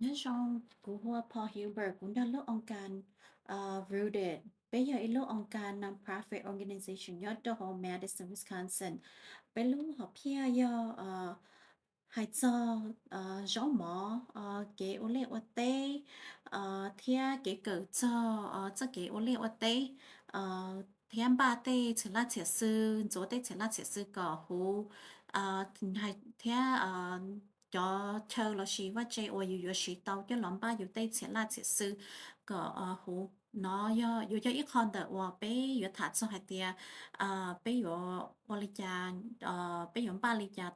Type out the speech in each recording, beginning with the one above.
Nyob zoo, kuv hu ua Paul Hilbert, kuv nrog lub oo kas Rooted. Peb yog ib lub oo kas non-profit organization nyob rau hauv Madison, Wisconsin. Peb lub hom phiaj yog hais txog zaub mov, kev ua liaj ua teb, thiab kev kawm txog txoj kev ua liaj ua teb, thiab npaj tej txhia laj txhia xwm, ntxuav tej txhia laj txhia xwm kom huv, thiab cov chaw lossis vaj tse uas yus yuav siv tau coj los npaj yus tej txhia laj txhia xwm kom huv. No yog, yuav yog ib qho ntawm uas peb yuav tham txog hais tias peb yuav ua li cas, peb yuav npaj li cas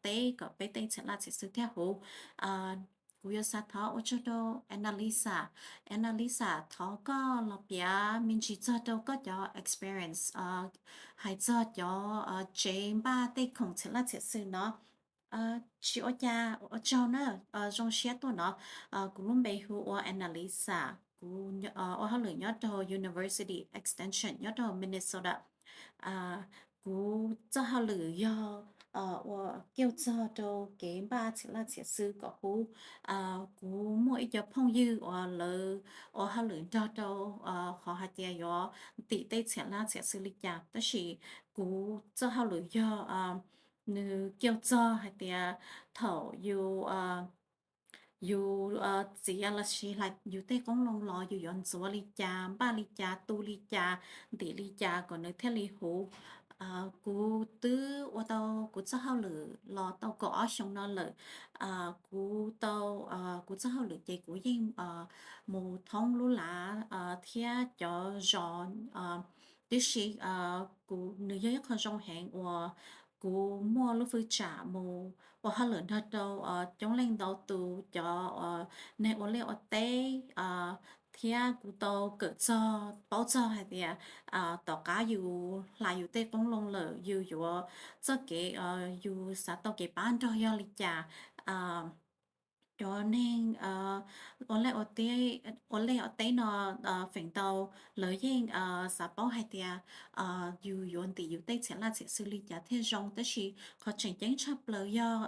teb kom peb tej txhia laj txhia xwm thiaj huv. Kuv yuav xav thov ua tsaug rau Annalisa. Annalisa, thov koj los piav me ntsis txog rau koj cov experience hais txog cov tsev npaj tej khoom txhia laj txhia xwm no. Tsis ua cas, ua tsaug na, zoo siab tuaj no. Kuv lub npe hu ua Annalisa, kuv ua hauj lwm nyob rau University Extension nyob rau Minnesota. Kuv txoj hauj lwm yog ua kiag txog rau kev npaj txhia laj txhia xwm kom huv. Kuv muaj ib co phooj ywg uas lawv ua hauj lwm nrog rau qhov hais tias yuav ntim tej txhia laj txhia xwm li cas, tab sis kuv txoj hauj lwm yog nws kiag txog hais tias thaum yus yus txiav los sis hlais yus tej qoob loo los yus yuav ntxuav li cas, npaj li cas, tu li cas, ntim li cas kom nws thiaj li huv. Kuv twb ua tau kuv txoj hauj lwm los tau kaum ob xyoo no lawm. Kuv tau, kuv txoj hauj lwm ces kuv yeej mus thoob lub lav thiab cov zos tib si. Kuv, nws yog ib qho zoo heev uas kuv muaj lub fwj tsam mus ua hauj lwm nrog rau coob leej ntau tus cov neeg ua liaj ua teb, thiab kuv tau kawm txog, paub txog hais tias tom qab yus hlais yus tej qoob loo lawm yus yuav, txoj kev yus xav tau kev pab nrog yog li cas. Cov neeg ua liaj ua teb no feem ntau lawv yeej xav paub hais tias yus yuav ntim yus tej txhia laj txhia xwm li cas thiaj zoo, tab sis qhov tseem ceeb tshaj plaws yog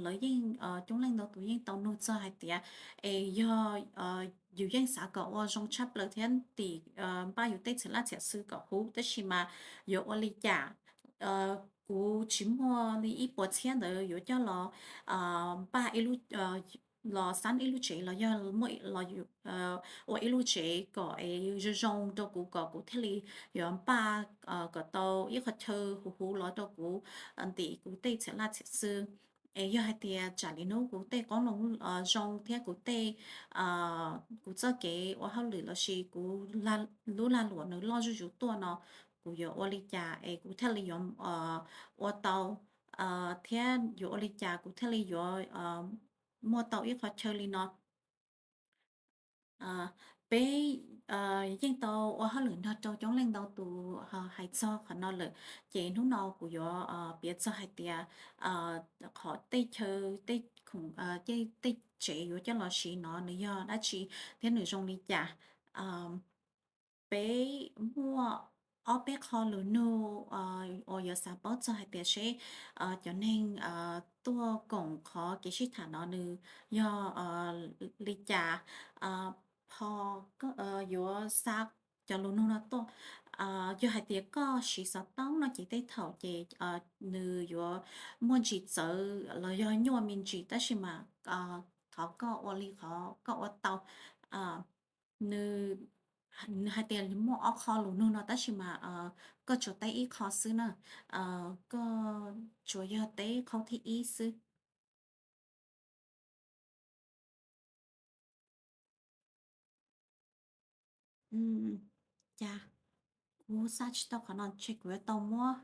lawv yeej, coob leej ntau tus yeej tau nug txog hais tias es yog yus yeej xav kom ua zoo tshaj plaws thiab ntim, npaj yus tej txhia laj txhia xwm kom huv, tab sis mas yuav ua li cas? Kuv tsis muaj li ib puas txhiab ntawd yuav coj los npaj ib lub, los xab ib lub tsev los yog muaj los ua ib lub tsev kom es zoo zoo rau kuv kom kuv thiaj li yuav npaj kom tau ib qho chaw huv huv los rau kuv ntim kuv tej txhia laj txhia xwm. Es yog hais tias tsam li hnub kuv tej qoob loo zoo thiab kuv tej, kuv txoj kev ua hauj lwm los sis kuv lub lag luam nws loj zuj zus tuaj no, kuv yuav ua li cas es kuv thiaj li yuav ua tau, thiab yuav ua li cas kuv thiaj li yuav muaj tau ib qho chaw li no. Peb yeej tau ua hauj lwm nrog rau coob leej ntau tus hais txog qhov no lawm, ces hnub no kuv yuav piav txog hais tias qhov tej chaw, tej khoom, tej tsev yuav coj los siv no nws yog dab tsi thiab nws zoo li cas. Peb muaj ob peb qho lus nug uas yuav xav paub txog hais tias seb cov neeg tuaj koom qhov kev sib tham no nws yog li cas. Pho, yuav xa cov lus nug no tuaj. Yog hais tias koj siv xov tooj no ces tej thaum ces nws yuav muaj ntsis txawv los yog nyuaj me ntsis, tab sis mas thov koj ua li qhov koj ua tau. Nws, nws hais tias muaj ob qho lus nug no tab sis mas koj tsuas teb ib qho xwb na. Koj tsuas yog teb qhov thib ib xwb. Cas kuv xa tsis tau qhov no, ntshe kuv yuav tau muab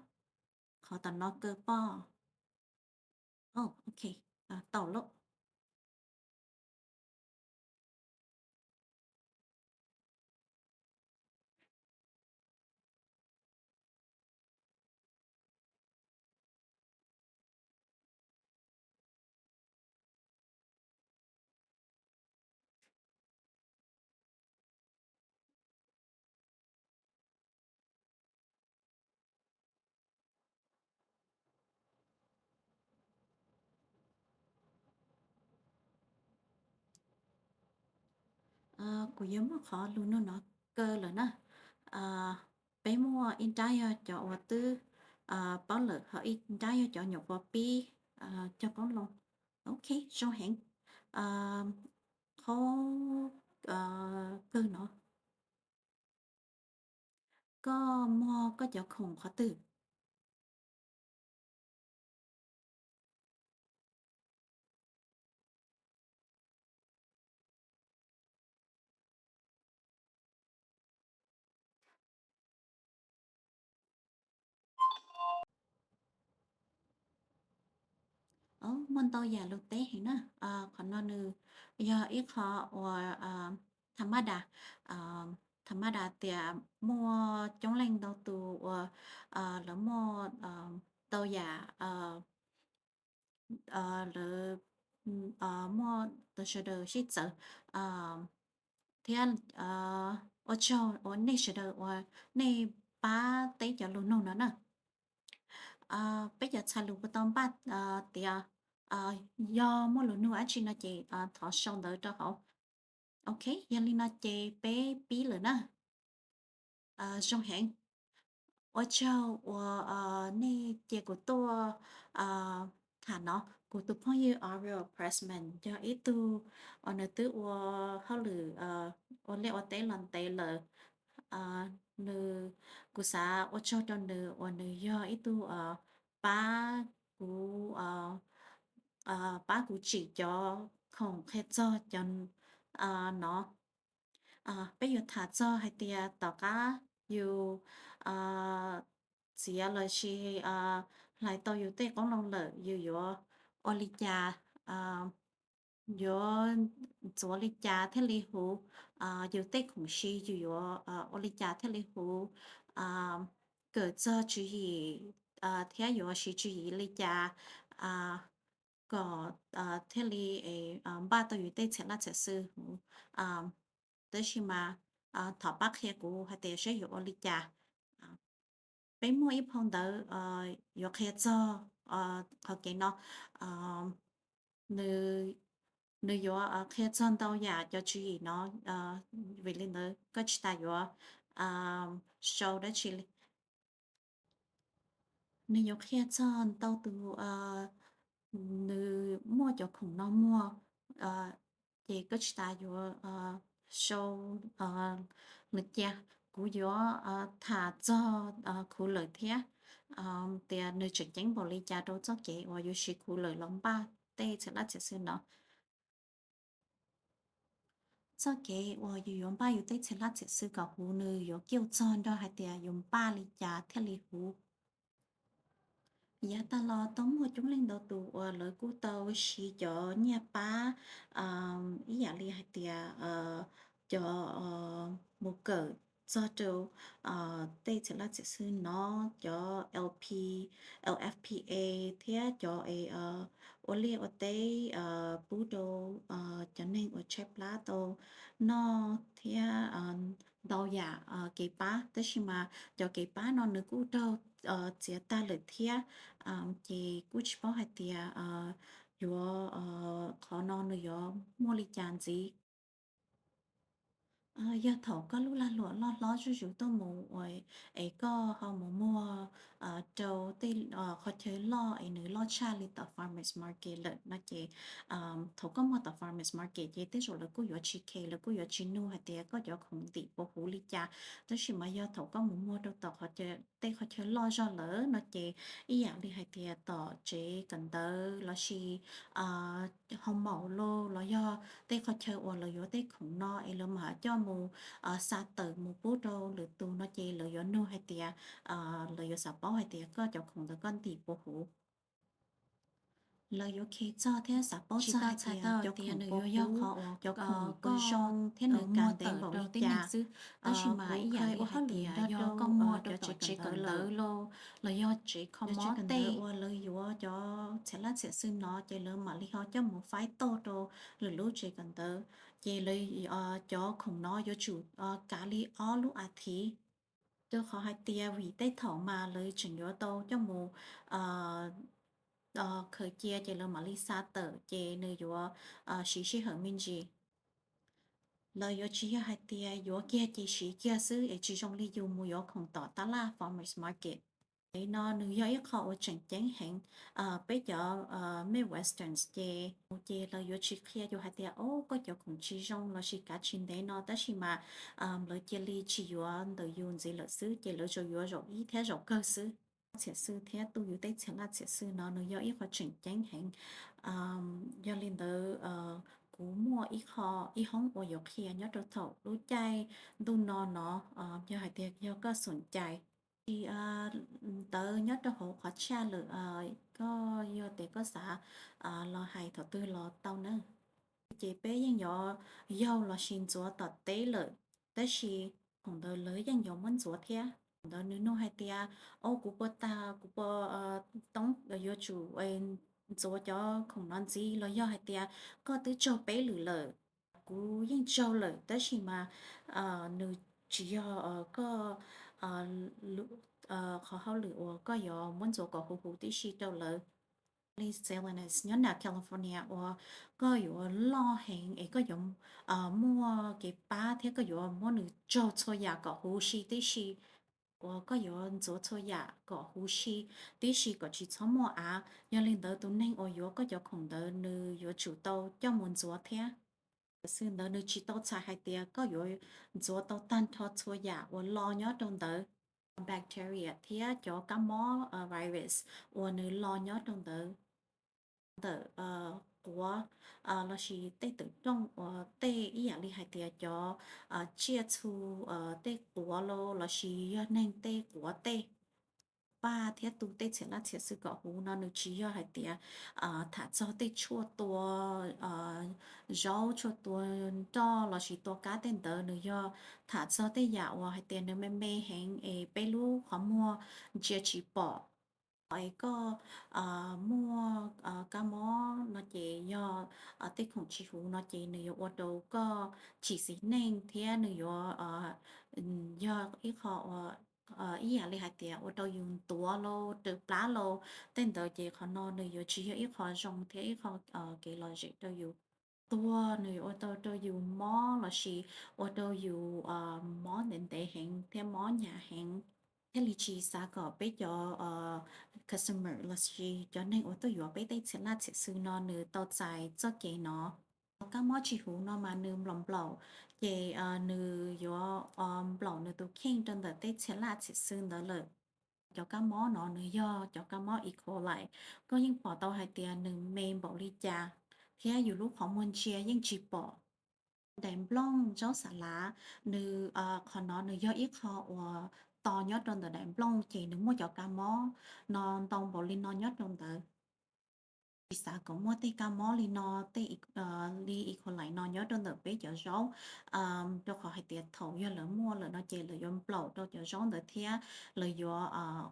qhov tom no kaw poj. Oh, ok, tau lawm. Kuv yuav muab qhov lus nug no kaw lawm na. Peb muaj ib nrab yog cov uas twb paub lawm, ho ib nrab yog cov nyuam qhuav pib cog qoob loo. Ok, zoo heev. Qhov kawg no, koj muag koj cov khoom qhov twg? Muaj ntau yam lus teb heev na. Qhov no nws yog ib qho uas tha maj das, tha maj das tias muaj coob leej ntau tus uas lawv muaj ntau yam, lawv muaj sawv daws sib txawv, thiab ua tsaug uas nej sawv daws uas nej pab teb cov lus nug no na. Peb cov txhais lus puas tau npaj tias yog muaj lus nug dab tsi no ces thov sau ntawv rau hauv. Ok, yog li no ces peb pib lawm na. Zoo heev. Ua tsaug uas nej cia kuv tuaj tham no. Kuv tus phooj ywg Ariel Pressman yog ib tug uas nws twb ua hauj lwm ua liaj ua teb los ntev lawm. Nws, kuv xav ua tsaug rau nws uas nws yog ib tug pab kuv, pab kuv tsim cov khoom qhia txog cov no. Peb yuav tham txog hais tias tom qab yus txiav los sis hlais tau yus tej qoob loo lawm yus yuav ua li cas, yuav txuav li cas thiaj li huv, yus tej khoom siv yus yuav ua li cas thiaj li huv, kawm txog tswv yim thiab yuav siv tswv yim li cas kom thiaj li npaj tau yus tej txhia laj txhia xwm huv. Tab sis mas thov pab qhia kuv hais tias saib yuav ua li cas. Peb muaj ib phau ntawv yuav qhia txog qhov kev no. Nws yuav qhia txog ntau yam cov tswv yim no, vim li ntawd koj tsis tas yuav sau dab tsi li. Nws yuav qhia txog ntau tus, nws muaj cov khoom no muag, ces koj tsis tas yuav sau lawm cia. Kuv yuav tham txog khuv lawm thiab, tias nws tseem ceeb npaum li cas rau txoj kev uas yuav siv khuv lawm los npaj tej txhia laj txhia xwm no. Txoj kev uas yus yuav npaj yus tej txhia laj txhia xwm kom huv nws yuav cuam txog nrog hais tias yus npaj li cas thiaj li huv. Yav tas los tau muaj coob leej ntau tus uas lawv kuj tau siv cov nyiaj pab, ib yam li hais tias cov mus kawm txog rau tej txhia laj txhia xwm no, cov L P, L F P A thiab cov ua liaj ua teb pub rau cov neeg uas tshaib plab tau noj thiab ntau yam kev pab. Tab sis mas cov kev pab no nws kuj raug txiav tag lawm thiab, ces kuj tsis paub hais tias yuav, qhov no nws yuav muaj li cas ntxiv. Yog thaum koj lub lag luam loj hlob zuj zus tuaj mus es koj ho mus muag rau tej qhov chaw loj es nws loj tshaj li tom farmers market lawm no ces thaum koj muag tom farmers market ces tej zaum lawv kuj yuav tsis khe, lawv kuj yuav tsis nug hais tias koj cov khoom ntim puas huv li cas. Tab sis mas yog thaum koj mus muag rau tom tej qhov chaw loj zog lawm no ces ib yam li hais tias tom tsev kawm ntawv lossis hoo maum los los yog tej qhov chaw uas lawv yuav tej khoom no es lawv mam coj mus xa tawm mus pub rau lwm tus no ces lawv yuav nug hais tias lawv yuav xav paub hais tias koj cov khoom ntawd koj ntim puas huv. Lawv yuav khe txog thiab xav paub txog hais tias cov khoom puas huv, cov khoom puas zoo thiab nws muag tau npaum li cas xwb. Tab sis mas ib yam li hais tias yog koj muag rau cov tsev kawm ntawv los yog tsev kho mob tej uas lawv yuav cov txhia laj txhia xwm no ces lawv mam li ho coj mus faib tauj rau lwm lub tsev kawm ntawv. Ces lawv, cov khoom no yuav tsum kav li ob lub as thiv, rau qhov hais tias vim tej thaum mas lawv tseem yuav tau coj mus khaws cia ces lawv mam li xa tawm ces nws yuav siv sij hawm me ntsis. Lawv yuav tsis yog hais tias yuav kiag ces siv kiag xwb es tsis zoo li yus mus yuav khoom tom tab laj farmers market. Ntawm no nws yog ib qho uas tseem ceeb heev. Peb cov Midwesterns ces, ces lawv yuav tsis qhia yus hais tias, o, koj cov khoom tsis zoo lossis kav tsis ntev no, tab sis mas lawv cia li tsis yuav ntawm yus ntxiv lawm xwb, ces lawv tsuas yuav zaum ib thiab zaum kawg xwb. Txhiam xwb thiab tu yus tej txhiam laj txhiam xwb no nws yog ib qho tseem ceeb heev. Yog li ntawd, kuv muaj ib qho, ib hoob uas yuav qhia nyob rau thaum lub caij ntuj no no, yog hais tias yog koj xom cai, tsis ntawd nyob rau hauv qhov chat lawm, koj yog tias koj xav los hais thaum twg los tau na. Ces peb yeej yuav yaug lossis ntxuav tom teb lawm, tab sis khoom ntawd lawv yeej yuav muab ntxuav thiab. Khoom ntawd nws nug hais tias, o, kuv puas tag, kuv puas toob yuav tsum ntxuav cov khoom no ntxiv los yog hais tias koj twb tsaug peb lwm lawm. Kuv yeej tsaug lawm, tab sis mas nws tsis yog koj qhov hauj lwm uas koj yuav muab ntxuav kom huv huv tib si rau lawv. Li Salinas nyob nram California uas koj yuav loj heev es koj yuav muaj kev pab thiab koj yuav muab nws tsaug txhua yam kom huv si tib si, uas koj yuav ntxuav txhua yam kom huv si tib si kom tsis txhob muaj av. Yog li ntawd tus neeg uas yuav koj cov khoom ntawd nws yuav tsum tau coj mus ntxuav thiab. Txhiam xwb ntawd nws tsis tau txhais hais tias koj yuav ntxuav tau tag nrho txhua yam uas lo nyob rau ntawd, bacteria thiab cov kab mob virus uas nws lo nyob rau ntawd, ntawm quav lossis tej twm rooj uas tej ib yam li hais tias cov tsiaj txhu, tej quav los lossis yog neeg tej quav tej, paj thiab tu tej txhiam laj txhiam xwb kom huv no nws tsis yog hais tias tham txog tej tshuaj tua zaub, tshuaj tua nroj lossis tua kab tej ntawd, nws yog tham txog tej yam uas hais tias nws me me heev es peb lub qhov muag ntsia tsis pom. Es koj muaj kab mob no ces yog tej khoom tsis huv no ces nws yuav ua rau koj tsis xis neej thiab nws yuav yog ib qho uas ib yam li hais tias ua rau yus ntuav lauj, raws plab lauj, tej ntawd ces qhov no nws yuav tsis yog ib qho zoo thiab ib qho kev lom zem rau yus. Tuag nws yuav ua tau rau yus mob lossis ua rau yus mob ntev ntev heev thiab mob hnyav heev. Thiaj li tsis xav kom peb cov customer lossis cov neeg uas tuaj yuav peb tej txhiam laj txhiam xwb no nws tau txais txoj kev no. Kab mob tsis huv no mas nws nplaum nplaum, ces nws yuav nplaum nws tus kheej rau ntawm tej txhiam laj txhiam xwb ntawd lawm. Cov kab mob no nws yog cov kab mob E. coli, koj yeej pom tau hais tias nws me npaum li cas, thiab yus lub qhov muag ntsia yeej tsis pom. Daim nplooj zaub xas lav, nws qhov no nws yog ib qho uas to nyob rau ntawm daim nplooj ces nws muaj cov kab mob no ntau npaum li no nyob rau ntawd. Tsis xav kom muaj tej kab mob li no, tej li E. coli no nyob rau ntawm peb cov zaub, rau qhov hais tias thaum yog lawv muaj lawm no ces lawv yuav nplaum rau cov zaub ntawd thiab lawv yuav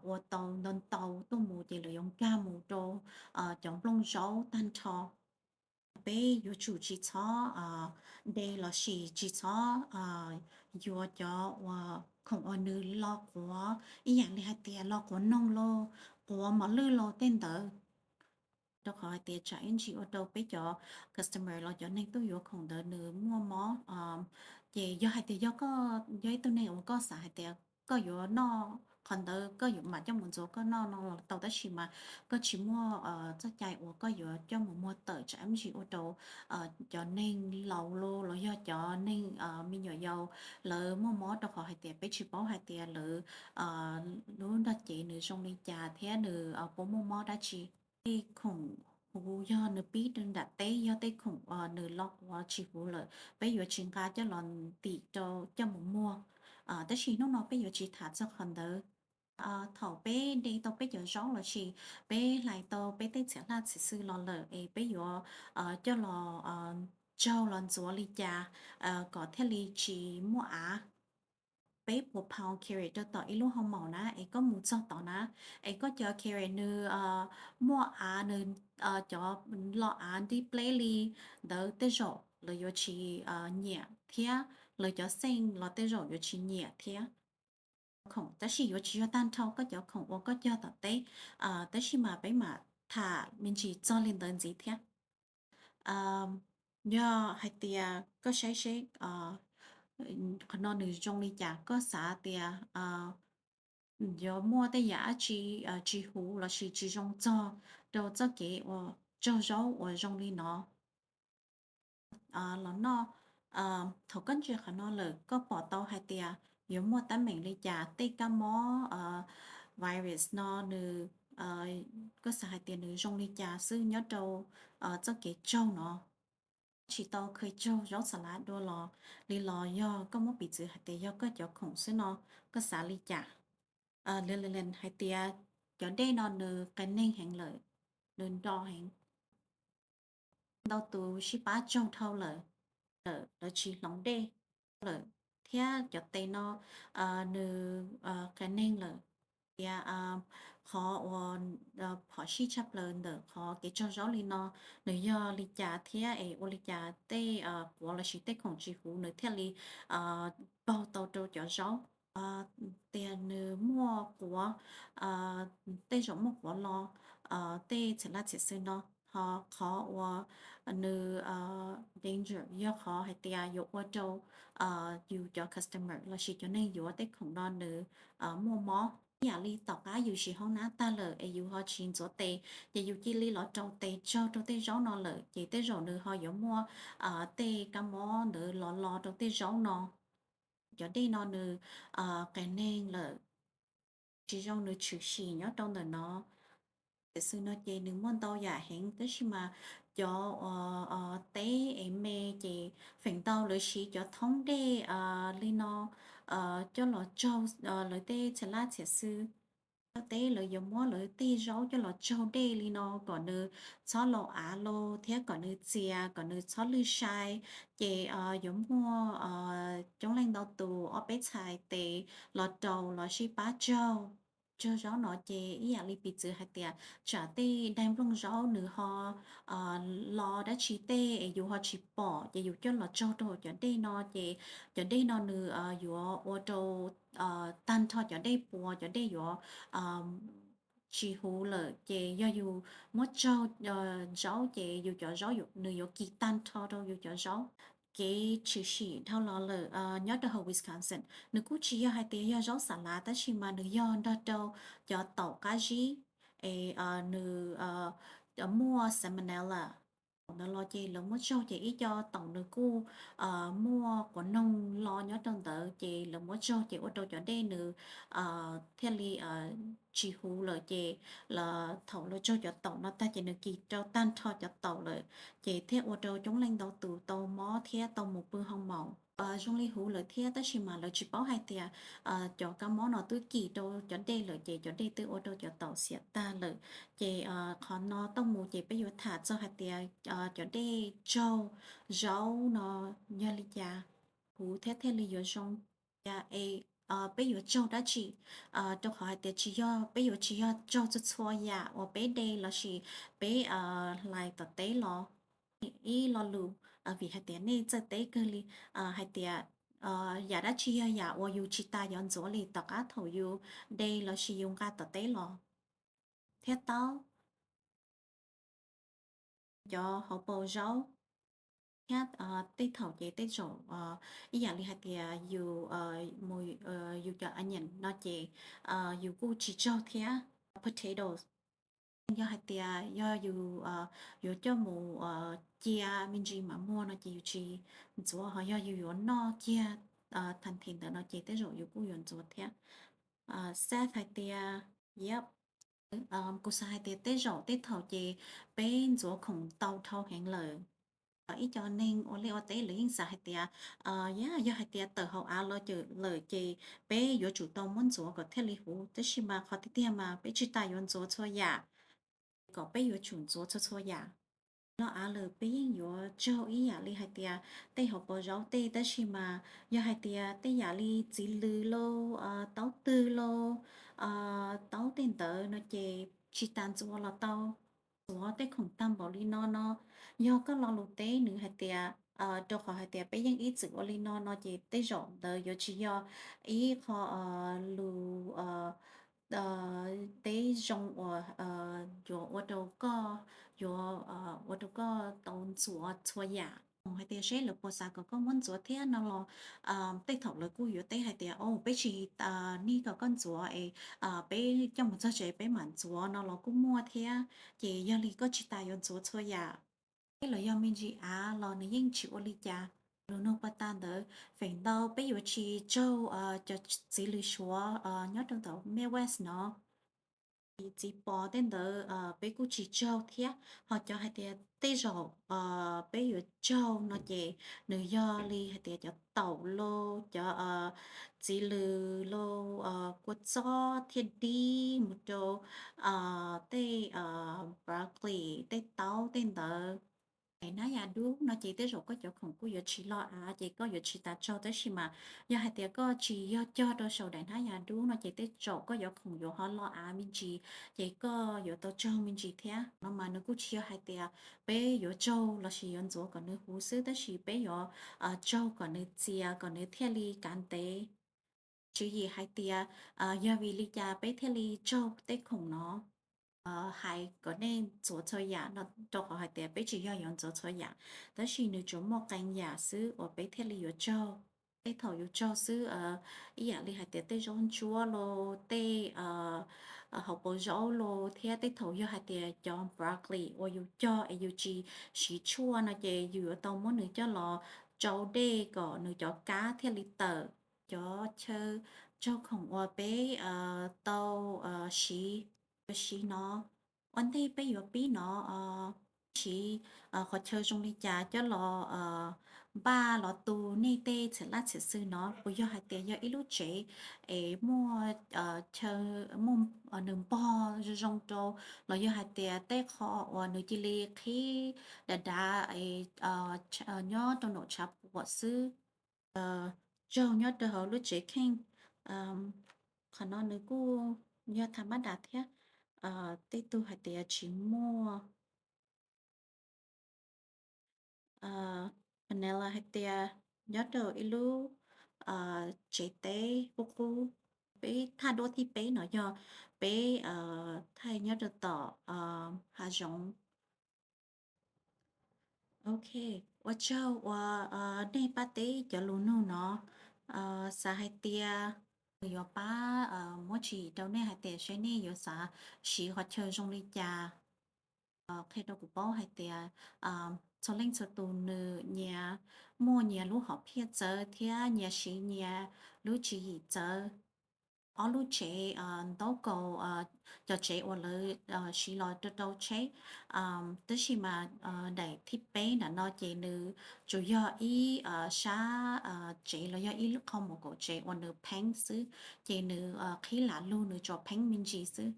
ua tau ntau ntau tuaj mus ces lawv yuav nkag mus rau cov nplooj zaub tag nrho. Peb yuav tsum tsis txhob de lossis tsis txhob yuav cov uas khoom uas nws lo quav, ib yam li hais tias lo quav noog lauj, quav mos lwj lauj tej ntawd. Rau qhov hais tias tsam ib ntsis ua rau peb cov customer los cov neeg tuaj yuav khoom ntawd nws muaj mob. Ces yog hais tias yog koj yog ib tug neeg uas koj xav hais tias koj yuav noj qhov ntawd koj yuav mam coj mus ntxuav koj noj no los tau, tab sis mas koj tsis muaj txoj cai uas koj yuav coj mus muag tawm tsam ib ntsis ua rau cov neeg laus lauj los yog cov neeg me nyuam yaus lawv muaj mob, rau qhov hais tias peb tsis paub hais tias lawv lub nrog cev nws zoo li cas thiab nws puas muaj mob dab tsi. Tej khoom huv yog nws pib rau nram teb, yog tej khoom uas nws lo quav tsis huv lawm peb yuav tsis nqa coj los ntim rau coj mus muag. Tab sis hnub no peb yuav tsis tham txog qhov ntawd. Thaum peb de tau peb cov zaub lossis peb hlais tau peb tej txhiam laj txhiam xwb los lawm es peb yuav coj los tsaug los ntxuav li cas kom thiaj li tsis muaj av. Peb puas pound carrot rau tom ib lub hoo maum na, es koj mus txog tod na, es koj cov carrot nws muaj av, nws cov lo av nrib pleb li ntawd tej zaum lawv yuav tsis nyiam thiab, lawv cov xeej los tej zaum yuav tsis nyiam thiab. Khoom tab sis yuav tsis yog tag nrho koj cov khoom uas koj cog tom teb, tab sis mas peb mam tham me ntsis txog li ntawd ntxiv thiab. Yog hais tias koj saib seb qhov no nws zoo li cas, koj xav tias yuav muaj tej yam dab tsi tsis huv lossis tsis zoo txog rau txoj kev uas tsaug zaub uas zoo li no los noj. Thaum koj ntsia qhov no lawm koj pom tau hais tias yuav muaj teeb meem li cas, tej kab mob virus no nws, koj xav hais tias nws zoo li cas xwb nyob rau txoj kev tsaug no. Tsis tau kheev tsaug zaub xas lav dua los li los yog koj muab piv txwv hais tias yog koj cov khoom xwb no, koj xav li cas? Lawv hais tias cov dej no nws qias neeg heev lawm, nws nro heev. Ntau tus sib pab tsaug dhau lawm, lawv tsis hloov dej lawm, thiab cov tes no nws qias neeg lawm. Tias qhov uas phom sij tshaj plaws ntawm qhov kev tsaug zaub li no nws yog li cas thiab es ua li cas tej quav lossis tej khoom tsis huv nws thiaj li paug tau rau cov zaub. Tias nws muaj quav, tej zaum muaj quav lo, tej txhiam laj txhiam xwm no, ho qhov uas nws danger yog qhov hais tias yuav ua rau yus cov customer lossis cov neeg yuav tej khoom no nws muaj mob. Ib yam li tom qab yus siv hoob nab tag lawm es yus ho tsis ntxuav tes, ces yus cia li los rau tes tsaug rau tej zaub no lawm ces tej zaum nws ho yuav muaj tej kab mob ntawd los lo rau tej zaub no. Cov dej no nws qias neeg lawm, tsis zoo nws tshwm sim nyob rau ntawm no. Tam sim no ces nws muaj ntau yam heev tab sis mas cov teb es me ces feem ntau lawv siv cov thoob dej li no coj los tsaug lawv tej txhiam laj txhiam xwm. Cov teb lawv yuav muab lawv tej zaub coj los tsaug dej li no kom nws txhob lau av los thiab kom nws txias, kom nws txhob lwj sai. Ces yuav muaj coob leej ntau tus ob peb txhais tes los rau los sib pab tsaug. Tsaug zaub no ces ib yam li piv txwv hais tias tsam tej daim nplooj zaub nws ho lo dab tsi tej es yus ho tsis pom ces yus coj los tsaug rau cov dej no ces cov dej no nws yuav ua rau tag nrho cov dej puas, cov dej yuav tsis huv lawm ces yog yus muab tsaug zaub ces yus cov zaub nws yuav kis tag nrho rau yus cov zaub. Kev tshwm sim dhau los lawm nyob rau hauv Wisconsin nws kuj tsis yog hais tias yog zaub xas lav tab sis mas nws yog nrog rau cov taum qab zib es nws muaj salmonella ntawd los ces lawv muab tsaug ces ib co taum nws kuj muaj quav noog lo nyob rau ntawd ces lawv muab tsaug ces ua rau cov dej nws thiaj li tsis huv lawm ces thaum lawv tsaug cov taum no tag ces nws kis rau tag nrho cov taum lawm ces thiaj ua rau coob leej ntau tus tau mob thiab tau mus pw hoo maum. Zoo li huv lawm thiab tab sis mas lawv tsis paub hais tias cov kab mob no twb kis rau cov dej lawm ces cov dej twb ua rau cov taum xiam tag lawm. Ces qhov no tuaj mus ces peb yuav tham txog hais tias cov dej tsaug zaub no yog li cas huv thiab thiaj li yuav zoo. Cas es peb yuav tsaug dab tsi? Rau qhov hais tias tsis yog, peb yuav tsis yog tsaug txhua txhua yam uas peb de lossis peb hlais tom teb los. Ib lo lus, vim hais tias nej txawj teb kawg li, hais tias yam dab tsi yog yam uas yus tsis tas yuav ntxuav li tom qab thaum yus de lossis yus nqa tom teb los? Thiab taub, cov hauv paus zaub, thiab tej thaum ces tej zaum ib yam li hais tias yus mus yus cov onion no ces yus kuj tsis tsaug thiab. Potatoes, yog hais tias yog yus yuav coj mus cia me ntsis mam muag no ces yus tsis ntxuav, ho yog yus yuav noj kiag thaum ntawd no ces tej zaum yus kuj yuav ntxuav thiab. Xav hais tias, yep, kuv xav hais tias tej zaum tej thaum ces peb ntxuav khoom tau dhau heev lawm. Ib co neeg ua liaj ua teb lawv yeej xav hais tias, yog hais tias tawm hauv av los lawm ces peb yuav tsum tau muab ntxuav kom thiaj li huv, tab sis mas qhov tiag tiag mas peb tsis tas yuav ntxuav txhua yam, kom peb yuav tsum ntxuav txhua txhua yam. Los av lawm peb yeej yuav tsaug ib yam li hais tias tej hauv paus zaub tej, tab sis mas yog hais tias tej yam li txiv lws lauj, taub twg lauj, taub tej ntawd no ces tsis tas ntxuav los tau. Ntxuav tej khoom tag npaum li no no, yog koj lo lus teb nws hais tias, rau qhov hais tias peb yeej ib txwm ua li no no ces tej zaum ntawd yuav tsis yog ib qho lus teb zoo uas yuav ua rau koj, yuav ua rau koj tau ntxuav txhua yam. hais tias seb lawv puas xav kom koj muab ntxuav thiab no los tej thaum lawv kuj yuav teb hais tias o peb tsis nij kom koj ntxuav es peb coj mus txog tsev peb mam ntxuav no los kuj muaj thiab. Ces yog li koj tsis tas yuav ntxuav txhua yam. Peb los yog me ntsis av los nws yeej tsis ua li cas. Lus nug pas tas ntawd feem ntau peb yuav tsis tsaug cov txiv lws Suav nyob rau ntawm Midwest no. Txiv pos tej ntawd peb kuj tsis tsaug thiab. Ho cov hais tias tej zaum peb yuav tsaug no ces nws yog li hais tias cov taum los cov txiv lws los kua txob thiaj dib mus rau tej broccoli tej taub tej ntawd. Daim hnab yas dub no ces tej zaum koj cov khoom kuj yuav tsis lo av ces koj yuav tsis tas tsaug, tab sis mas yog hais tias koj tsis yog cog rau saum daim hnab yas dub no ces tej zaum koj cov khoom yuav ho lo av me ntsis, ces koj yuav tau tsaug me ntsis thiab. No mas nws kuj tsis yog hais tias peb yuav tsaug lossis yuav ntxuav kom nws huv xwb, tab sis peb yuav tsaug kom nws txias kom nws thiaj li kav ntev. Tswv yim hais tias yog vim li cas peb thiaj li tsaug tej khoom no, hais kom nej ntxuav txhua yam no, rau qhov hais tias peb tsis yog yuav ntxuav txhua yam, tab sis nws tsuas muaj qee yam xwb uas peb thiaj li yuav tsaug. Tej thaum yuav tsaug xwb, ib yam li hais tias tej zaub ntsuab los tej hauv paus zaub los thiab tej thaum yog hais tias cov broccoli uas yus cog es yus tsis siv tshuaj no ces yus yuav tau muab nws coj los tsau dej kom nws cov kab thiaj li tawm. Cov chaw tsaug khoom uas peb tau siv, yuav siv no, ua ntej peb yuav pib no, siv qhov chaw zoo li cas coj los npaj los tu nej tej txhia laj txhia xwm no, puas yog hais tias yog ib lub tsev es muaj chaw, muaj nws npog zoo zoo rau, los yog hais tias tej qho uas nws cia li qhib dav dav nyob rau nraum tshav puam xwb. Tsaug nyob rau hauv lub tsev kheej, qhov no nws kuj yog tham mab das thiab. Tej tug hais tias tsis muaj. Vanilla hais tias nyob rau ib lub tsev teb qub qub. Peb thaj duab thib peb no yog peb thaij nyob rau tom hav zoov. Ok, ua tsaug uas nej pab teb cov lus nug no. Xav hais tias nws yuav pab muab tswv yim rau nej hais tias seb nej yuav xav siv qhov chaw zoo li cas. Qhia rau kuv paub hais tias txhua leej txhua tus nws nyias muaj nyias lub hom phiaj txawv thiab nyias siv nyias lub tswv yim txawv. Ob lub tsev ntaub kaus, cov tsev uas lawv siv los rau rau tsheb, tab sis mas daim thib peb nram no ces nws tsuas yog ib sab tsev los yog ib qho mus kaum tsev uas nws pheeb xwb, ces nws qhib lam lug nws tsuas pheeb me ntsis xwb.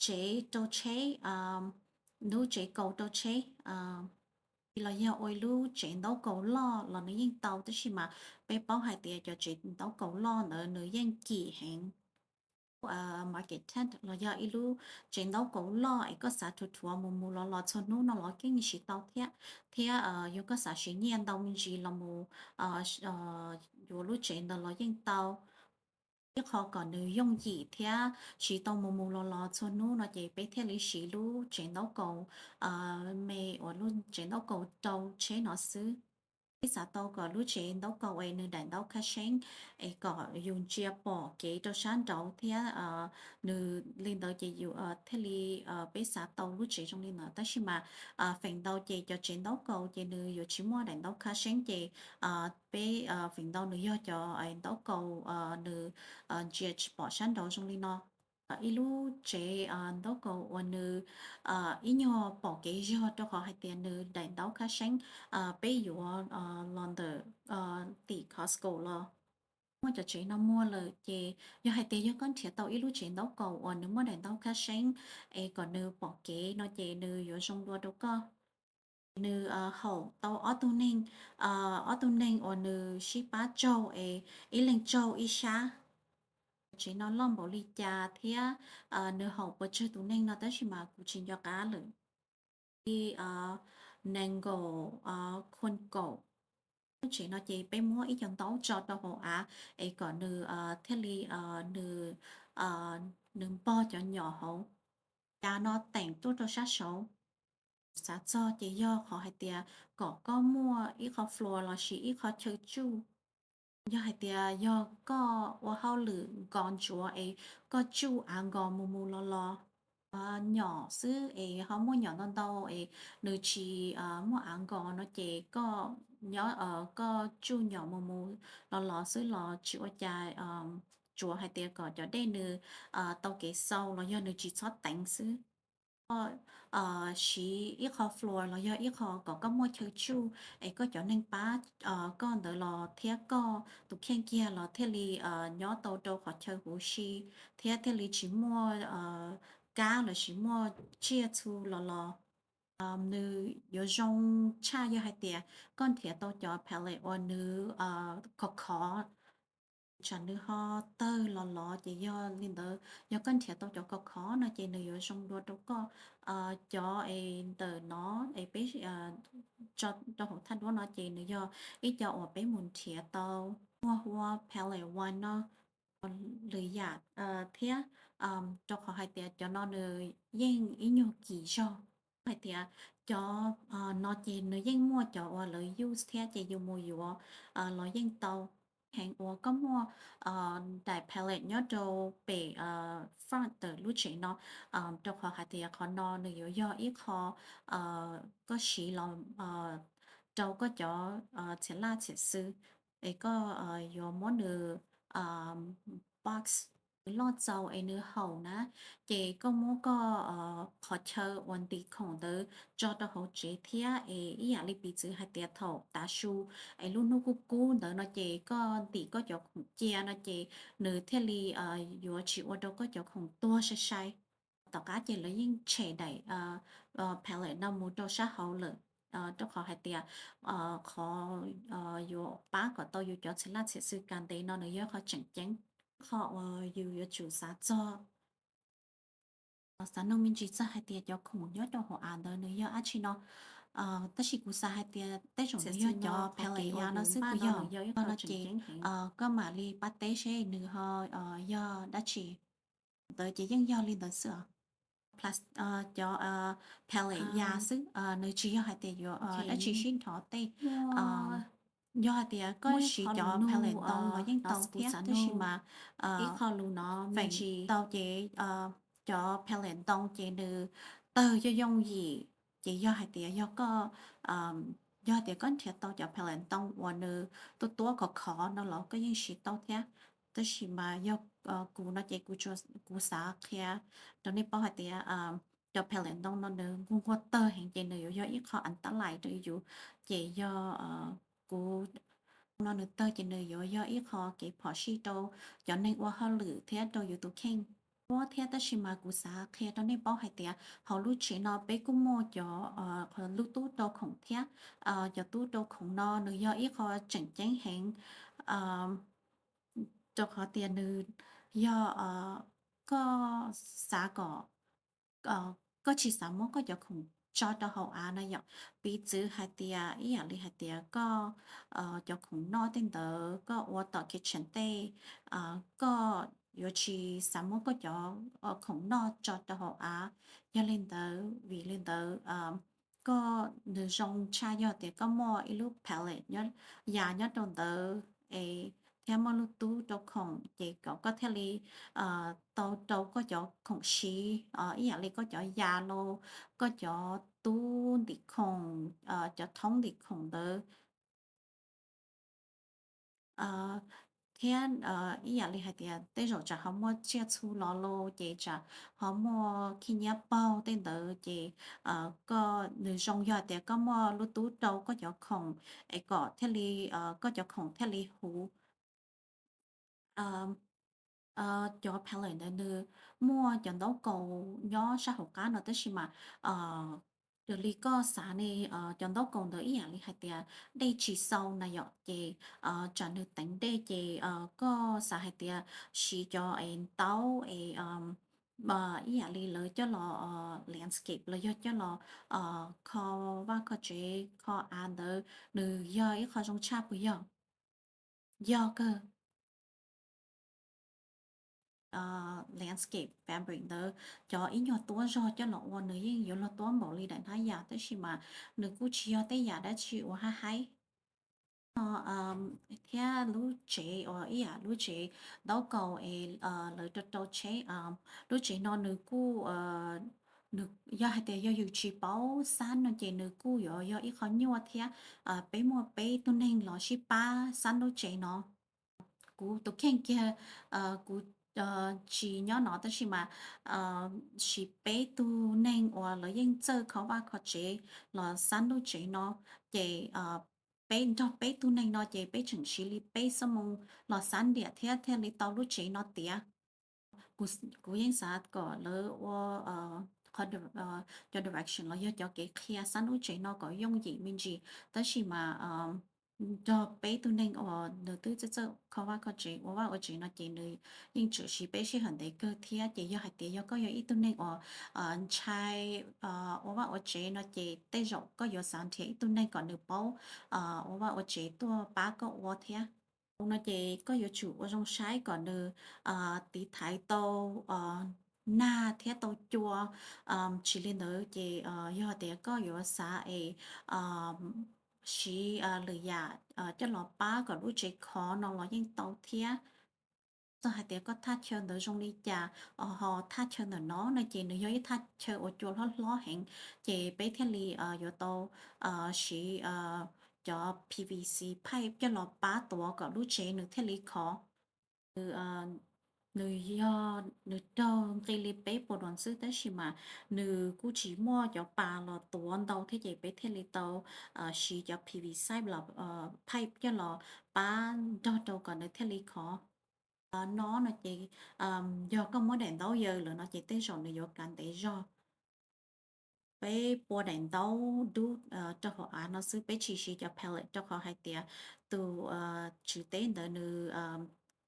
Tsev rau tsheb, lub tsev kaus rau tsheb los yog ua ib lub tsev ntaub kaus loj los nws yeej tau, tab sis mas peb paub hais tias cov tsev ntaub kaus loj ntawd nws yeej kim heev. Market tent los yog ib lub tsev ntaub kaus loj es koj xav rhuav rhuav mus mus los los txhua hnub no los yeej siv tau thiab, thiab yog koj xav siv nyiaj ntau me ntsis los mus yuav lub tsev ntawd los yeej tau. Ib qho kom nws yooj yim thiab siv tau mus mus los los txhua hnub no ces peb thiaj li siv lub tsev ntaub kaus me uas lub tsev ntaub kaus rau tsheb no xwb. Peb xav tau kom lub tsev ntaub kaus es nws daim ntaub khab seeb es kom yus ntsia pom kev rau sab nraud thiab nws li ntawd ces yus thiaj li, peb xav tau lub tsev zoo li ntawd. Tab sis mas feem ntau ces cov tsev ntaub kaus ces nws yuav tsis muaj daim ntaub khab seeb ces peb feem ntau nws yog cov ntaub kaus nws ntsia tsis pom sab nraud zoo li no. Ib lub tsev ntaub kaus uas nws ib nyuag pom kev zog rau qhov hais tias nws daim ntaub khab seeb, peb yuav los ntawm tim Costco los muaj cov tsev no muag lawm ces yog hais tias yog koj nrhiav tau ib lub tsev ntaub kaus uas nws muaj daim ntaub khab seeb es kom nws pom kev no ces nws yuav zoo dua rau koj. Nws haum tau ob tug neeg, ob tug neeg uas nws sib pab tsaug es ib leeg tsaug ib sab. Tsev no loj npaum li cas thiab nws haum puas tsawg tus neeg no tab sis mas kuv tsis nco qab lawm. Li nees nkaum, khua kaum. Lub tsev no ces peb muab ib co ntaub tso rau hauv av es kom nws thiaj li nws nws npog cov nyom hauv. Cas no teem tuaj rau sab saud. Xav txog ces yog qhov hais tias kom koj muaj ib qho floor lossis ib qho chaw tsuj. Yog hais tias yog koj ua hauj lwm nkos ntsuav es koj tsuj av nkos mus mus los los nyom xwb es ho muaj nyom ntau ntau es nws tsis muaj av nkos no ces koj nyob koj tsuj nyom mus mus los los xwb los tsis ua cas, tsuav hais tias kom cov dej nws tau kev xau los yog nws tsis txhob teev xwb. Koj siv ib qho floor los yog ib qho kom koj muaj chaw tsuj es koj cov neeg pab koj ntawd los thiab koj tus kheej kiag los thiaj li nyob tau rau qhov chaw huv si thiab thiaj li tsis muaj kab los sis muaj tsiaj txhu los los. Nws yuav zoo tshaj yog hais tias koj nrhiav tau cov palette uas nws khov khov, tsam nws ho tawg los los ces yog li ntawd yog koj nrhiav tau cov khov khov no ces nws yuav zoo dua rau koj. Cov es ntawm no es peb tso rau hauv thaj duab no ces nws yog ib co uas peb mus nrhiav tau, muaj hu ua palette one no, lwm yam thiab, rau qhov hais tias cov no nws yeej ib nyuag kim zog. Hais tias cov no ces nws yeej muaj cov uas lawv use thiab ces yus mus yuav los yeej tau. Heev uas koj muaj daim palette nyob rau pem front ntawm lub tsev no, rau qhov hais tias qhov no nws yuav yog ib qho koj siv los rau koj cov txhiam laj txhiam xwm es koj yuav muab nws box, nws loj txaus es nws haum na, ces koj muab koj qhov chaw uas ntim khoom ntawd tso rau hauv tsev thiab es ib yam li piv txwv hais tias thaum tav su es lub hnub kub kub ntawd no ces koj ntim koj cov khoom cia no ces nws thiaj li yuav tsis ua rau koj cov khoom tuag sai sai. Tom qab ces lawv yeej tshem daim palette no mus rau sab hauv lawm, rau qhov hais tias qhov yuav pab kom tau yus cov txhiam laj txhiam xwm kas ntev no nws yog qhov tseem ceeb. Qhov uas yus yuav tsum xav txog, xav noog me ntsis txog hais tias cov khoom nyob rau hauv av ntawd nws yog dab tsi no. Tab sis kuv xav hais tias tej zaum nws yog cov palette ya no xwb, kuv yog no ces koj mam li pab teb seb nws ho yog dab tsi. Ntawd ces yeej yog li ntawd xwb os. Cov palette ya xwb, nws tsis yog hais tias yuav dab tsi sib nrho tej. Yog hais tias koj siv cov palette ntoo los yeej tau thiab, tab sis mas ib qho lus no feem tau ces cov palette ntoo ces nws tawg yooj yooj yim, ces yog hais tias yog koj, yog hais tias koj nrhiav tau cov palette ntoo uas nws tuab tuab khov khov no los koj yeej siv tau thiab. Tab sis mas yog kuv no ces kuv xav qhia rau nej paub hais tias cov palette ntoo no nws nquag nquag tawg heev ces nws yuav yog ib qho antalais rau yus, ces yog kuv no nws tawg ces nws yuav yog ib qho kev phom sij rau cov neeg ua hauj lwm thiab rau yus tus kheej. Ua thiab tab sis mas kuv xav qhia rau nej paub hais tias hauv lub tsev no peb kuj muaj cov lub tub rau khoom thiab. Cov tub rau khoom no nws yog ib qho tseem ceeb heev, rau qhov tias nws yog koj xav kom koj tsis xav muab koj cov khoom tso rau hauv av na yom. Piv txwv hais tias ib yam li hais tias koj cov khoom noj tej ntawd koj ua tom kitchen tej, koj yuav tsis xav muab koj cov khoom noj tso rau hauv av. Yog li ntawd, vim li ntawd koj, nws zoo tshaj yog tias koj muaj ib lub palette ya nyob rau ntawd es thiab muaj lub tub rau khoom ces kom koj thiaj li tau rau koj cov khoom siv, ib yam li koj cov ya los, koj cov tub ntim khoom, cov thoob ntim khoom ntawd. Thiab ib yam li hais tias tej zaum tsam ho muaj tsiaj txhu los los ces tsam ho muaj khib nyiab paug tej ntawd ces koj, nws zoo yog tias koj muaj lub tub rau koj cov khoom es kom thiaj li, koj cov khoom thiaj li huv. Cov palette ntawd nws muaj cov ntaub kaus nyob sab hauv qab no tab sis mas raws li koj xav ne, cov ntaub kaus ntawd ib yam li hais tias dej tsis xau na yom ces tsam nws teev dej ces koj xav hais tias siv cov es ntaub es ib yam li lawv coj los landscape los yog coj los kho vaj kho tsev kho av ntawd nws yog ib qho zoo tshaj puas yog? Yog kawg. landscape fabric ntawd cov ib nyuag tuab zog coj los ua nws yeej yuav luag tuab npaum li daim hnab yas, tab sis mas nws kuj tsis yog tej yam dab tsi uas haib haib no. Thiab lub tsev uas ib yam lub tsev ntaub kaus es lawv rau rau tsheb, lub tsev no nws kuj, nws yog hais tias yog yus tsis paub xab no ces nws kuj yuav yog ib qho nyuaj thiab. Peb muaj peb tug neeg los sib pab xab lub tsev no. Kuv tus kheej kiag, kuv tsis nyob no tab sis mas siv peb tug neeg uas lawv yeej txawj kho vaj kho tsev los xab lub tsev no, ces peb nrog peb tug neeg no ces peb tseem siv li peb xuab moos los xab ntiam thiab thiaj li tau lub tsev no tiav. Kuv yeej xav kom lawv ua qhov, cov direction los yog cov kev qhia xab lub tsev no kom yooj yim me ntsis, tab sis mas nrog peb tug neeg uas nws twb txawj txawj kho vaj kho tsev ua vaj ua tsev no ces nws yeej tseem siv peb sij hawm ntev kawg thiab. Ces yog hais tias yog koj yog ib tug neeg uas ntshai ua vaj ua tsev no ces tej zaum koj yuav xav nrhiav ib tug neeg kom nws paub ua vaj ua tsev tuaj pab koj ua thiab. No ces koj yuav tsum ua zoo saib kom nws tiv thaiv tau nag thiab tau cua. Tsis li ntawd ces yog tias koj yuav xav es siv lwm yam coj los pab kom lub tsev khov no los yeej tau thiab. Txawm hais tias koj thaj chaw ntawd zoo li cas, ho thaj chaw ntawm no no ces nws yog ib thaj chaw uas cua hlob hlob heev, ces peb thiaj li yuav tau siv cov P V C pipe coj los pab tuav kom lub tsev nws thiaj li khov. Nws yog, nws raug nqi li peb puas duas xwb, tab sis mas nws kuj tsis muaj cov pas los tuav ntau thiab, ces peb thiaj li tau siv cov P V C los, pipe coj los pab nrog rau kom nws thiaj li khov. No no ces yog koj muab daim ntaub yaws lawm no ces tej zaum nws yuav kav ntev zog. Peb pua daim ntaub dub rau hauv av no xwb, peb tsis siv cov pellet rau qhov hais tias tus tswv teb ntawd nws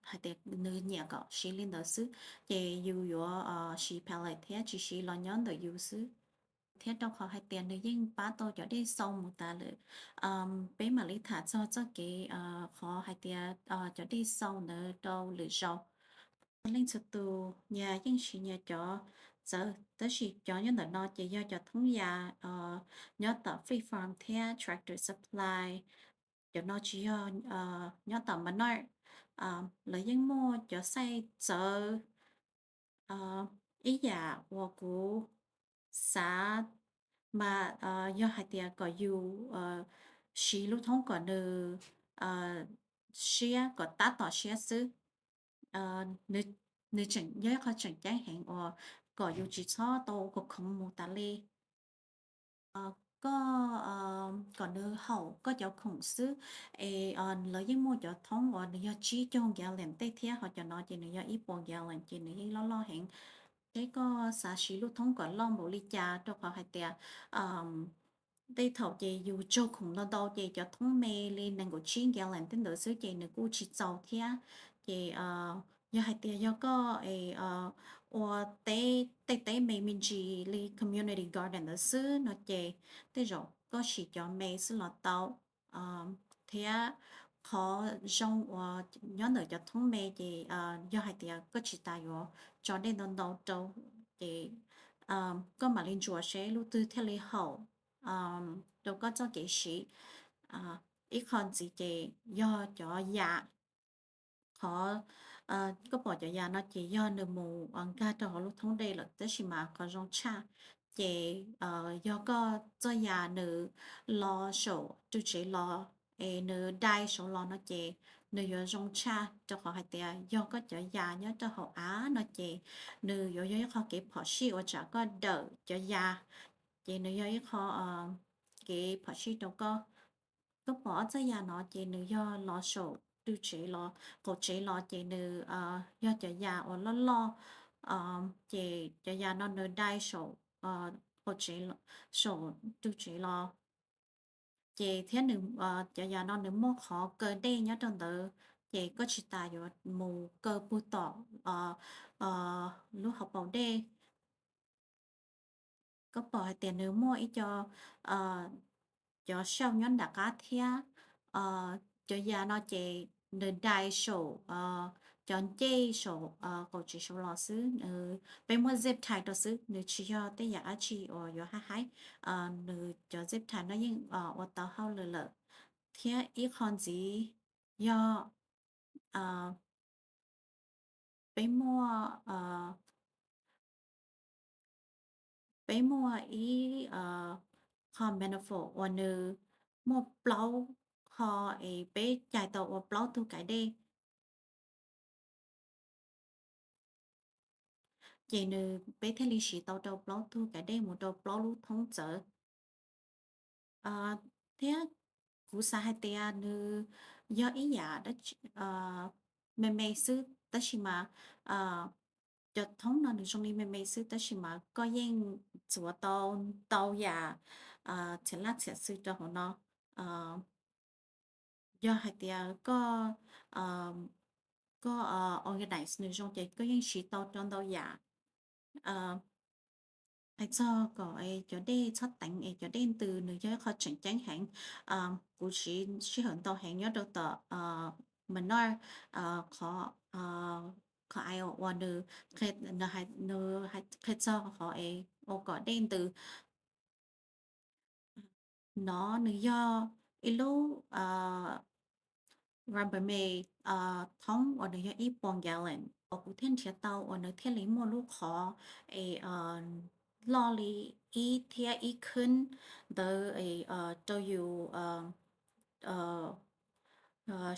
hais tias nws nyiam kom siv li ntawd xwb, ces yus yuav siv pellet thiab tsis siv los nyob ntawm yus xwb. Thiab rau qhov hais tias nws yeej pab tau cov dej xau mus tas lawm, peb mam li tham txog txoj kev qhov hais tias cov dej xau ntawd rau lwm zaus. Leej txhua tus nyias yeej siv nyias cov txawv, tab sis cov nyob ntawm no ces yog cov thoob yas nyob tom Fleet Farm thiab Tractor Supply. Cov no tsis yog nyob tom Menards. Lawv yeej muaj cov xaij txawv ib yam uas kuv xav, mas yog hais tias kom yus siv lub thoob kom nws siab, kom tab tom siab xwb. Nws tseem yog ib qho tseem ceeb heev uas kom yus tsis txhob tau khoom khoov mus tas li. Koj, kom nws haum koj cov khoom xwb, es lawv yeej muaj cov thoob uas nws yog tsib caug gallon tej thiab, ho cov no ces nws yog ib puas gallon ces nws yeej loj loj heev. Seb koj xav siv lub thoob kom loj npaum li cas, rau qhov hais tias tej thaum ces yus tsaug khoom ntau ntau ces cov thoob me li nees nkaum tsib gallon tej ntawd xwb ces nws kuj tsis txaus thiab. Ces yog hais tias yog koj es ua teb, tej teb me me ntsis li community garden ntawd xwb no ces tej zaum koj siv cov me xwb los tau. Thiab qhov zoo uas nyob ntawm cov thoob me ces yog hais tias koj tsis tas yuav tso dej ntau ntau rau, ces koj mam li ntsuas seb lub twg thiaj li haum rau koj txoj kev siv. Ib qho ntxiv ces yog cov yas. Qhov koj pom cov yas no ces yog nws mus nkag rau hauv lub thoob dej lawm, tab sis mas qhov zoo tshaj ces yog koj txoj yas nws los saum ru tsev los, es nws dai saud los no ces nws yuav zoo tshaj, rau qhov hais tias yog koj cov yas nyob rau hauv av no ces nws yuav yog ib qho kev phom sij uas tsam koj dawm cov yas, ces nws yog ib qho kev phom sij rau koj. Koj pom ob txoj yas no ces nws yog los saum ru tsev los, qaum tsev los ces nws yog cov yas uas loj loj, ces cov yas no nws dai saum, qaum tsev, saum ru tsev los. Ces thiab nws, cov yas no nws muaj qhov kaw dej nyob rau ntawd, ces koj tsis tas yuav mus kaw puag tom lub hauv paus dej. Koj pom hais tias nws muaj ib co, cov shelf nyob nram qab thiab. Cov yas no ces nws dai saum, cov cov ncej saum qaum tsev saud los xwb, peb muab zip tie rau xwb, nws tsis yog tej yam dab tsi uas yuav haj haib. Nws cov zip tie no yeej ua tau hauj lwm lawm. Thiab ib qho ntxiv yog peb muaj, peb muaj ib qho manifold uas nws muaj plaub qho es peb cais tau ua plaub tug kais dej. Ces nws, peb thiaj li siv tau rau plaub tug kais dej mus rau plaub lub thoob txawv. Thiab kuv xav hais tias nws yog ib yam me me xwb tab sis mas cov thoob no nws zoo li me me xwb tab sis mas koj yeej txuas tau ntau yam txhiam laj txhiam xwm rau hauv no. Yog hais tias koj, koj organize nws zoo ces koj yeej siv tau rau ntau yam. Hais txog kom cov dej txhob teev es cov dej ntws nws yog ib qho tseem ceeb heev. Kuv siv sij hawm ntau heev nyob rau tom Menards, qhov, qhov aisle uas nws, nws qhia txog qhov es ua kom dej ntws. No nws yog ib lub Rubbermaid thoob uas nws yog ib puas gallon uas kuv thiaj nrhiav tau uas nws thiaj li muaj lub qhov es loj li ib thiab ib khwb ntawd rau yus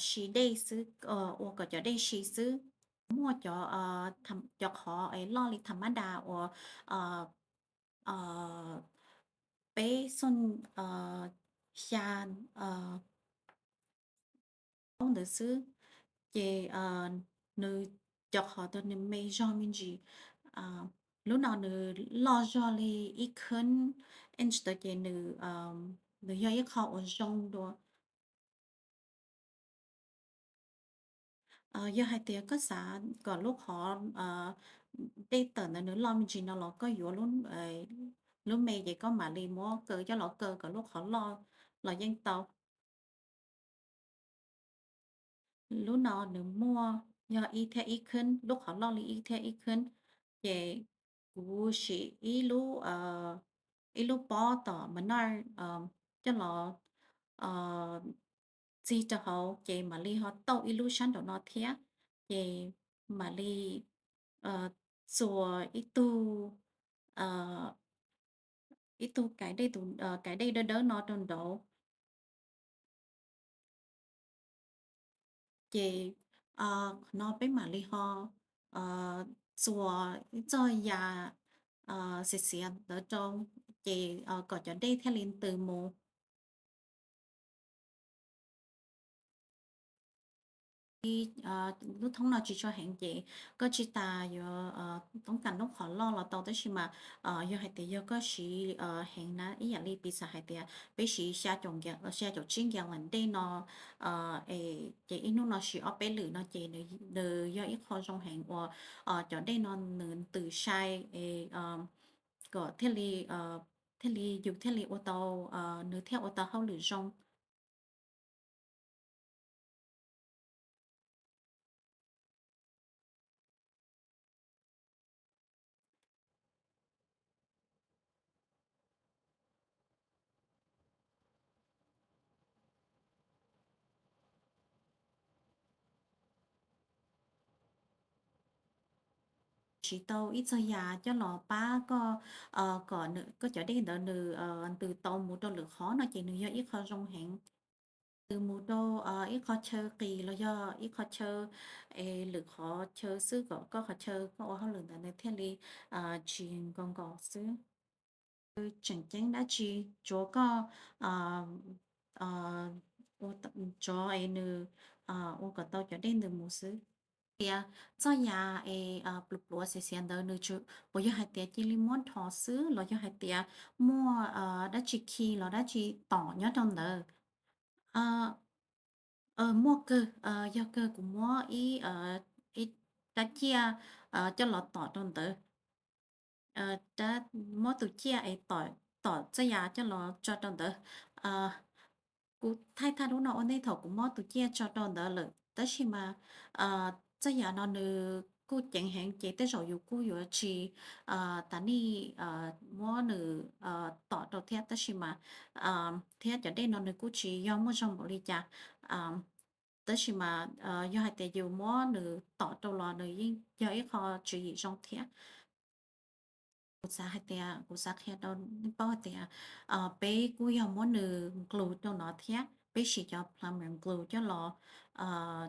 si dej xwb, ua kom cov dej si xwb. Muaj cov, cov qhov es loj li tham mab das uas peb xooj xya ntawd xwb, ces nws cov qhov ntawd nws me zog me ntsis. Lub no nws loj zog li ib khwb inch ntawd ces nws, nws yog ib qho uas zoo dua. Yog hais tias koj xav kom lub qhov dej tawm ntawd nws loj me ntsis no los koj yuav lub me ces koj mam li muab kaw coj los kaw kom lub qhov loj los yeej tau. Lub no nws muaj yog ib thiab ib khwb, lub qhov loj li ib thiab ib khwb, ces kuv siv ib lub, ib lub pob tom Menards coj los txig rau hauv ces mam li ho tauj ib lub sab nraum no thiab, ces mam li txuas ib tug, ib tug kais dej, kais dej dawb dawb no rau nraud. Ces no peb mam li ho txuas ib txoj ya xiav xiav ntawd rau, ces kom cov dej thiaj li ntws mus. Lub thoob no tsis tshua heev ces koj tsis tas yuav toob kas lub qhov loj los tau, tab sis mas yog hais tias yog koj siv heev na, ib yam li piv xam hais tias peb siv xya caum tsib gallon dej no, ces ib hnub no siv ob peb lwm no ces nws yog ib qho zoo heev uas cov dej no nws ntws sai, kom thiaj li, thiaj li yus thiaj li ua tau, nws thiaj ua tau hauj lwm zoo. Siv tau ib txog yas coj los pab koj, kom koj cov dej ntawd nws ntws tau mus rau lwm qhov no ces nws yog ib qho zoo heev. Ntws mus rau ib qho chaw qis los yog ib qho chaw, lwm qhov chaw xwb kom koj qhov chaw koj ua hauj lwm ntawd nws thiaj li tsis nkaus nkaus xwb. Tseem ceeb dab tsi, tsuav koj, tsuav es nws ua kom tau cov dej ntws mus xwb. Tias txoj yas es pluav pluav xiav xiav ntawd nws puas yog hais tias cia li muab nrho xwb los yog hais tias muaj dab tsi khi los dab tsi tom nyob rau ntawd? Muaj kawg, yog kawg kuv muab ib rab ciaj coj los tom rau ntawd. Muab tus ciaj es tom txoj yas coj los tso rau ntawd. Kuv thaij thaij lub no ua ntej thaum kuv muab tus ciaj tso rau ntawd lawm, tab sis mas txoj yam no nws kuj ceev heev ces tej zaum yus kuj yuav tsis tas nij muab nws tom rau thiab, tab sis mas thiab cov dej no nws kuj tsis yog muaj zog npaum li cas, tab sis mas yog hais tias yus muab nws tom rau los nws yeej yog ib qho tswv yim zoo thiab. Kuv xav hais tias, kuv xav qhia rau nej paub hais tias peb kuj yog muab nws glue rau no thiab, peb siv cov plumber glue coj los,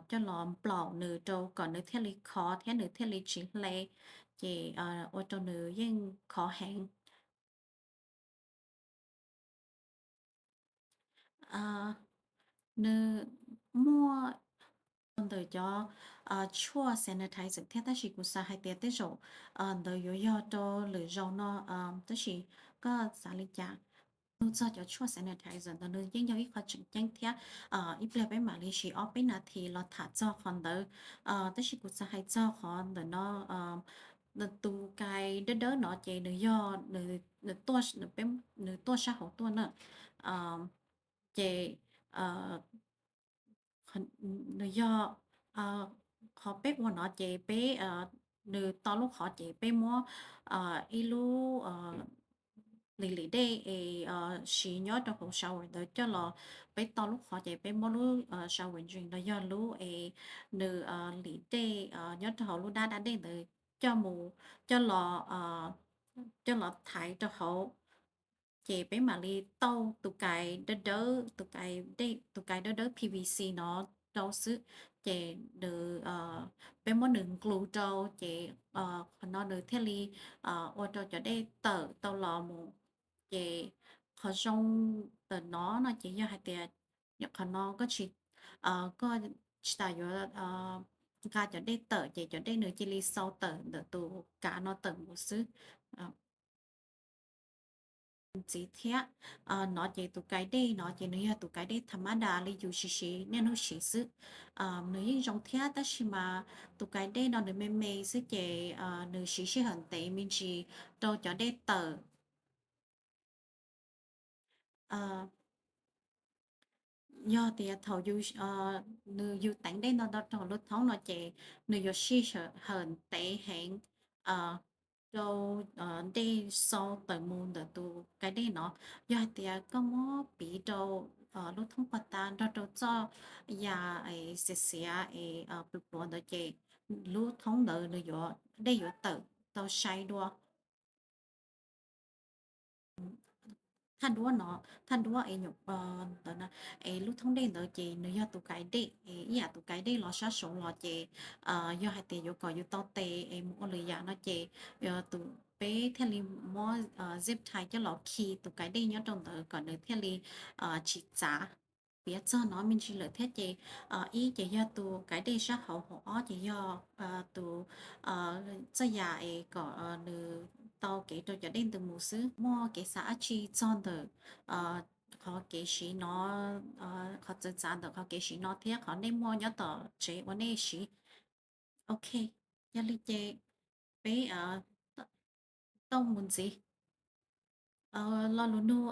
coj los nplaum nws rau kom nws thiaj li khov thiab nws thiaj li tsis hle, ces ua rau nws yeej khov heev. Nws muaj ntawm cov tshuaj sanitizer thiab, tab sis kuv xav hais tias tej zaum ntawd yuav yog rau lwm zaus no, tab sis koj xav li cas? Nug txog cov tshuaj sanitizer ntawd nws yeej yog ib qho tseem ceeb thiab, ib pliag peb mam li siv ob peb nas this los tham txog qhov ntawd. Tab sis kuv xav hais txog qhov ntawm no, tus kais dawb dawb no ces nws yog, nws tuaj sab hauv tuaj na, ces nws yog qhov peb ua no ces peb, nws to lub qhov ces peb muab ib lub lim lim dej es siv nyob rau hauv shower ntawd coj los, peb to lub qhov ces peb muab lub shower drain los yog lub es nws lim dej nyob rau hauv lub dab da dej ntawd coj mus, coj los, coj los thaiv rau hauv, ces peb mam li tauj tus kais dawb dawb, tus kais dawb dawb P V C no rau xwb, ces nws, peb muab nws glue rau ces qhov no nws thiaj li ua rau cov dej tawm tau los mus. Ces qhov zoo ntawm no no ces yog hais tias qhov no koj tsis, koj tsis tas yuav nqa cov dej tawm ces cov dej nws cia li xau tawm ntawm tus kav no tawm mus xwb. Ntxiv thiab, no ces tus kais dej no ces nws yog tus kais dej tha mab das li yus siv siv niaj hnub siv xwb. Nws yeej zoo thiab tab sis mas tus kais dej no nws me me xwb ces nws siv sij hawm ntev me ntsis rau cov dej tawm. Yog tias thaum yus, nws yus teev dej ntau ntau rau lub thoob no ces nws yuav sij hawm ntev heev rau dej xau tawm mus ntawm tus kais dej no. Yog hais tias koj muab piv rau lub thoob puag ta nrog rau txoj yam xiav xiav es pluav pluav ntawd ces lub thoob ntawd nws yuav, dej yuav tawm tau sai dua. Thaj duab no, thaj duab es nyuam ntawd na, es lub thoob dej ntawd ces nws yog tus kais dej, ib yam tus kais dej los sab saud los ces yog hais tias yuav kom yus tau tes es mus ua lwm yam no ces tus, peb thiaj li muab zip tie coj los khi tus kais dej nyob rau ntawd kom nws thiaj li tsis txav. Piav txog no me ntsis lawm thiab ces ib ces yog tus kais dej sab hauv, hauv ob ces yog tus, txoj yam es kom nws tau kev rau cov dej ntws mus xwb. Muaj kev xav dab tsi txog ntawm qhov kev siv no, qhov txawv txav ntawm qhov kev siv no thiab qhov nej muaj nyob tom tsev uas nej siv? Ok, yog li ces peb tau mus ntxiv. Lo lus nug,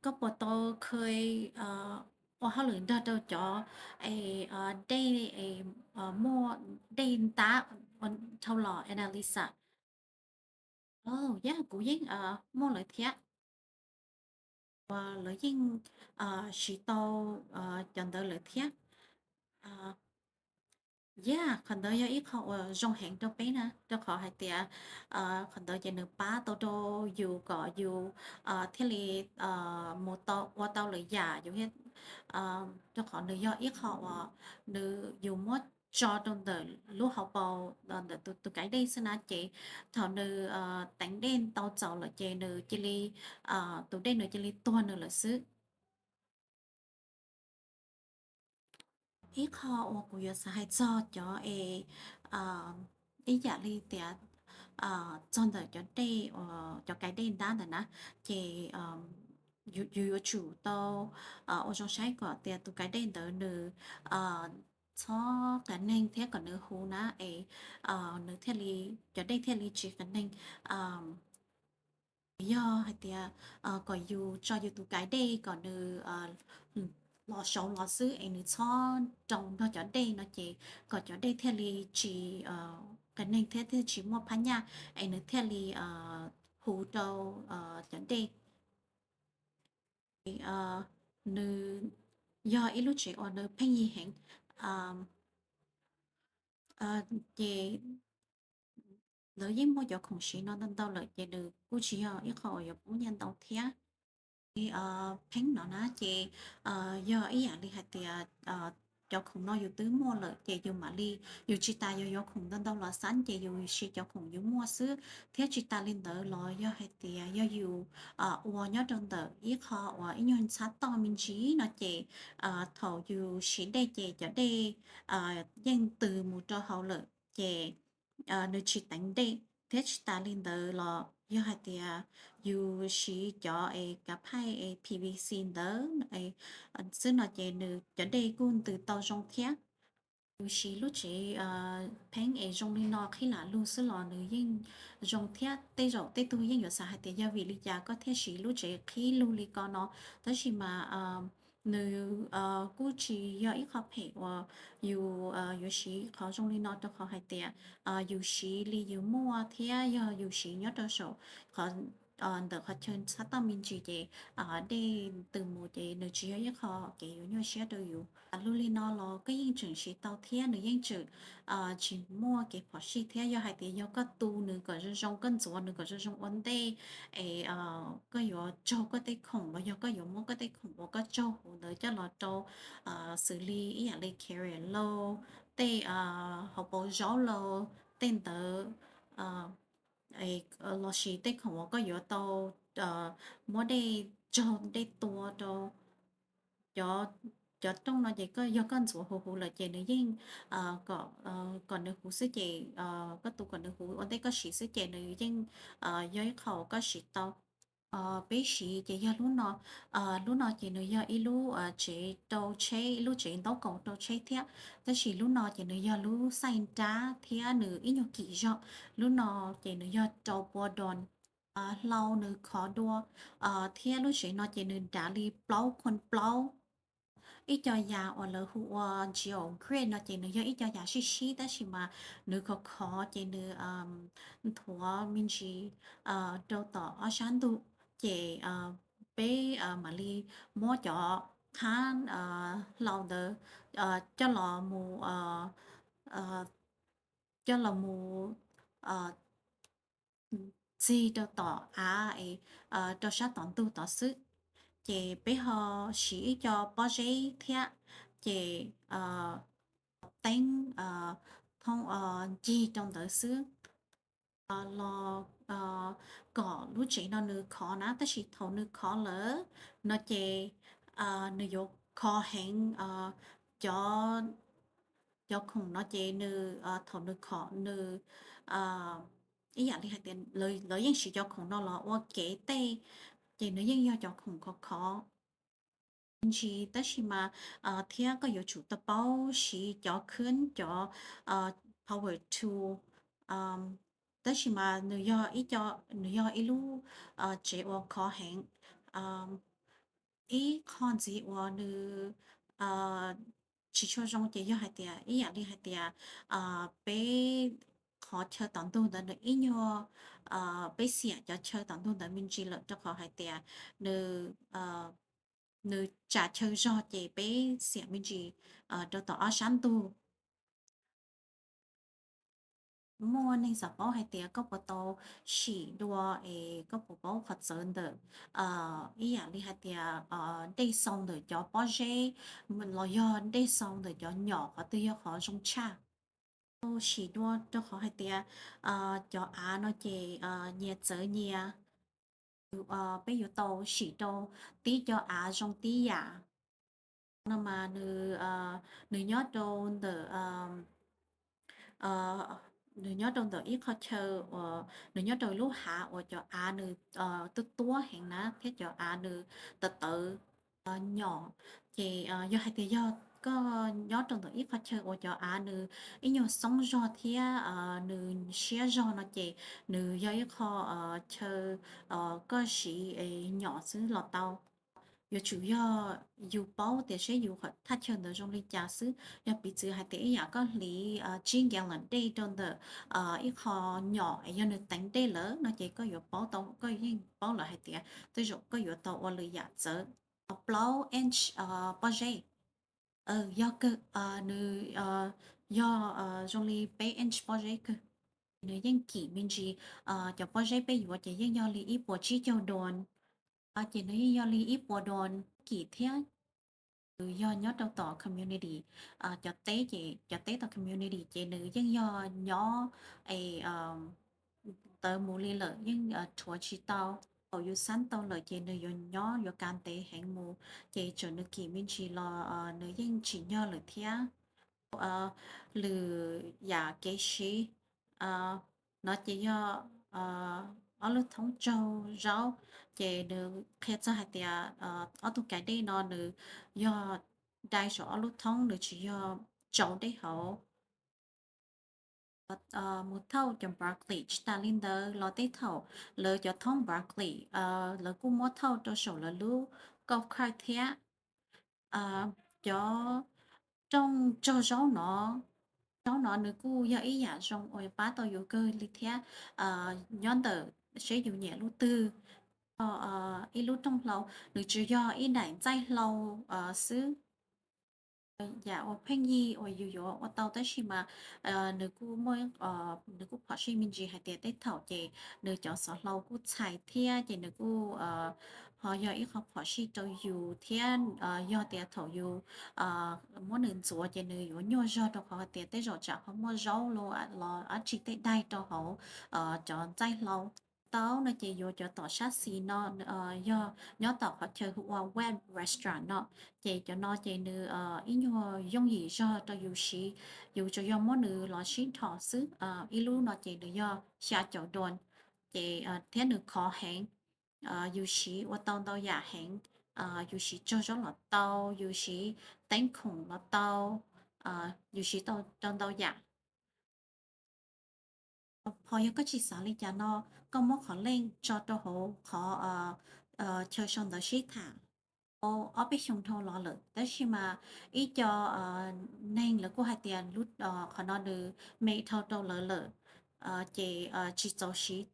koj puas tau khawj ua hauj lwm nrog rau cov es dej, muaj dej ntab dhau los, Annalisa? Yog, kuv yeej muaj lawm thiab. Uas lawv yeej siv tau cov ntawd lawm thiab. Yog, qhov ntawd yog ib qho uas zoo heev rau peb na, rau qhov hais tias qhov ntawd ces nws pab tau rau yus kom yus thiaj li mus tau, ua tau lwm yam yus thiab. Rau qhov nws yog ib qho uas nws, yus muab tso rau ntawm lub hauv paus ntawm tus kais dej xwb na ces thaum nws teev dej tau txaus lawm ces nws cia li, tus dej nws cia li tuag nws lawm xwb. Ib qho uas kuv yuav xav hais txog cov es, ib yam li tias txog ntawm cov dej, cov kais dej ntab ntawm na, ces yus yuav tsum tau ua zoo saib kom tias tus kais dej ntawd nws txhob qias neeg thiab kom nws huv na es nws thiaj li, cov dej thiaj li tsis qias neeg. Yog hais tias kom yus tso yus tus kais dej kom nws los saud los xwb es nws txhob rau nrog cov dej no ces kom cov dej thiaj li tsis qias neeg thiab thiaj tsis muaj phab nyaj es nws thiaj li huv rau cov dej. Nws yog ib lub tsev uas nws pheej yig heev, ces lawv yeej muaj cov khoom siv no ntau ntau lawm ces nws kuj tsis yog ib qho uas yuav poob nyiaj ntau thiab. Pheeb no na ces yog ib yam li hais tias cov khoom no yus twb muaj lawm ces yus mam li, yus tsis tas yus yuav khoom ntau ntau los xab ces yus siv cov khoom yus muaj xwb, thiab tsis tas li ntawd los yog hais tias yog yus ua nyob rau ntawm ib qho uas ib nyuag ntxhab toj me ntsis no ces thaum yus siv dej ces cov dej yeej tws mus rau hauv lawm ces nws tsis teev dej, thiab tsis tas li ntawd los yog hais tias yus siv cov es kav phaij es P V C ntawd xwb no ces nws cov dej kuj ntws tau zoo thiab. Yus siv lub tsev pheeb es zoo li no qhib lam lug xwb los nws yeej zoo thiab. Tej zaum tej tug yeej yuav xav hais tias yog vim li cas koj thiaj siv lub tsev qhib lug li ko no, tab sis mas nws kuj tsis yog ib qho phem uas yus yuav siv qhov zoo li no, rau qhov hais tias yus siv li yus muaj thiab yog yus siv nyob rau saum qhov ntawm qhov chaw ntxhab toj me ntsis ces dej tws mus ces nws tsis yog ib qho kev yuav nyuaj siab rau yus. Lug li no los koj yeej tseem siv tau thiab nws yeej tseem tsis muaj kev phom sij thiab. Yog hais tias yog koj tu nws kom zoo zoo, koj ntxuav nws kom zoo zoo ua ntej es koj yuav tsaug koj tej khoom los yog koj yuav muab koj tej khoom uas koj tsaug huv ntawd coj los rau xws li ib yam li carrot lauj, tej hauv paus zaub lauj, tej ntawd lossis tej khoom uas koj yuav tau muab dej tsaug dej tua rau cov rooj no ces yog koj ntxuav huv huv lawm ces nws yeej kom nws huv xwb ces koj tu kom nws huv ua ntej koj siv xwb ces nws yeej yog ib qho koj siv tau. Peb siv ces yog lub no, lub no ces nws yog ib lub tsev rau tsheb, ib lub tsev ntaub kaus rau tsheb thiab, tab sis lub no ces nws yog lub xaij nrab thiab nws ib nyuag kim zog. Lub no ces nws yog rau pua doos, hlau nws khov dua, thiab lub tsev no ces nws dav li plaub khuam plaub. Ib co yas uas lawv hu ua geogrid no ces nws yog ib co yas sib sib tab sis mas nws khov khov ces nws nthuav me ntsis rau tom ob sab ntug, ces peb mam li muab cov qhab hlau ntawd coj los mus, coj los mus txig rau tom av, rau sab tom ntug tod xwb. Ces peb ho siv ib co pob zeb thiab, ces teeb thoob ncig rau ntawd xwb los kom lub tsev no nws khov na, tab sis thaum nws khov lawm no ces nws yuav khov heev. Cov, cov khoom no ces nws, thaum nws khov nws ib yam li hais tias lawv yeej siv cov khoom no los ua kev tej, ces nws yeej yog cov khoom khov khov me ntsis, tab sis mas thiab koj yuav tsum tau paub siv cov khwb, cov power tool, tab sis mas nws yog ib co, nws yog ib lub tsev uas khov heev. Ib qho ntxiv uas nws tsis tshua zoo ces yog hais tias ib yam li hais tias peb qhov chaw tom ntug ntawd nws ib nyuag, peb xiam cov chaw tom ntug ntawd me ntsis lawm rau qhov hais tias nws, nws tsam chaw zog ces peb xiam me ntsis rau tom ob sab ntug. Muaj neeg xav paub hais tias koj puas tau sim dua es koj puas paub qhov txawv ntawm ib yam li hais tias dej xaus ntawm cov pob zeb los yog dej xaus ntawm cov nyom qhov twg yog qhov zoo tshaj. Sim dua rau qhov hais tias cov av no ces nyias txawv nyias. Peb yuav tau sim rau tib co av zoo tib yam. No mas nws, nws nyob rau ntawm, nws nyob rau ntawm ib qho chaw uas nws nyob rau lub hav uas cov av nws tuab tuab heev na thiab cov av nws tawv tawv nyom. Ces yog hais tias yog koj nyob rau ntawm ib qho chaw uas cov av nws ib nyuag xoob zog thiab nws siab zog no ces nws yog ib qho chaw koj siv nyom xwb los tau. yuav tsum yog yus paub tias seb yus qhov thaj chaw ntawd zoo li cas xwb. Yog piv txwv hais tias ib yam koj hliv tsib gallon dej rau ntawm ib qho nyom es yog nws teev dej lawm no ces koj yuav paub tau, koj yeej paub lawm hais tias tej zaum koj yuav tau ua lwm yam txawv. Plaub inch pob zeb, yog kawg, nws yog zoo li peb inch pob zeb kawg. Nws yeej kim me ntsis, cov pob zeb peb yuav ces yeej yog li ib puas tsib caug dollars, ces nws yeej yog li ib puas dollars kim thiab. Nws yog nyob rau tom community, cov teb ces cov teb tom community ces nws yeej yog nyob es ntawd mus li lawm yeej rhuav tsis tau. Thaum yus xab tau lawm ces nws yuav nyob yuav kav ntev heev mus, ces txawm nws kim me ntsis los nws yeej tsim nyog lawm thiab. Lwm yam kev siv no ces yog ob lub thoob tsaug zaub, ces nws qhia txog hais tias ob tug kav dej no nws yog dai saum ob lub thoob, nws tsis yog tsau dej hauv. Mus thauj cov broccoli, tsis tas li ntawd los tej thaum lawv cov thoob broccoli lawv kuj muab thauj rau saum lawv lub golf cart thiab. Cov rooj tsaug zaub no, zaub no nws kuj yog ib yam zoo uas pab tau yus kawg li thiab. Nyob ntawm seb yus nyiam lub twg, ib lub rooj hlau, nws tsis yog ib daim ntxaij hlau xwb. Yam uas pheej yig uas yus yuav ua tau tab sis mas nws kuj muaj, nws kuj phom sij me ntsis hais tias tej thaum ces nws cov xov hlau kuj txhais thiab ces nws kuj ho yog ib qho phom sij rau yus thiab. Yog tias thaum yus muab nws ntxuav ces nws yuav nyuaj zog rau qhov hais tias tej zaum tsam ho muaj zaub los dab tsi tej daig rau hauv cov ntxaij hlau. Tau no ces yuav cov tom sab xis no yog nyob tom qhov chaw hu ua wet restaurant no, ces cov no ces nws ib nyuag yooj yim zog rau yus siv. Yus tsuas yog muab nws los sib dhos xwb. Ib lub no ces nws yog xya caum dollars, ces thiab nws khov heev. Yus siv ua tau ntau yam heev, yus siv tsaug zaub los tau, yus siv teeb khoom los tau, yus siv tau rau ntau yam. Ho yog koj tsis xav li cas no, koj muab qhov link tso rau hauv qhov chaw sau ntawv sib tham ob peb xyoo dhau los lawm, tab sis mas ib co neeg lawv kuj hais tias qhov no nws me dhau rau lawv lawm, ces tsis txaus siv.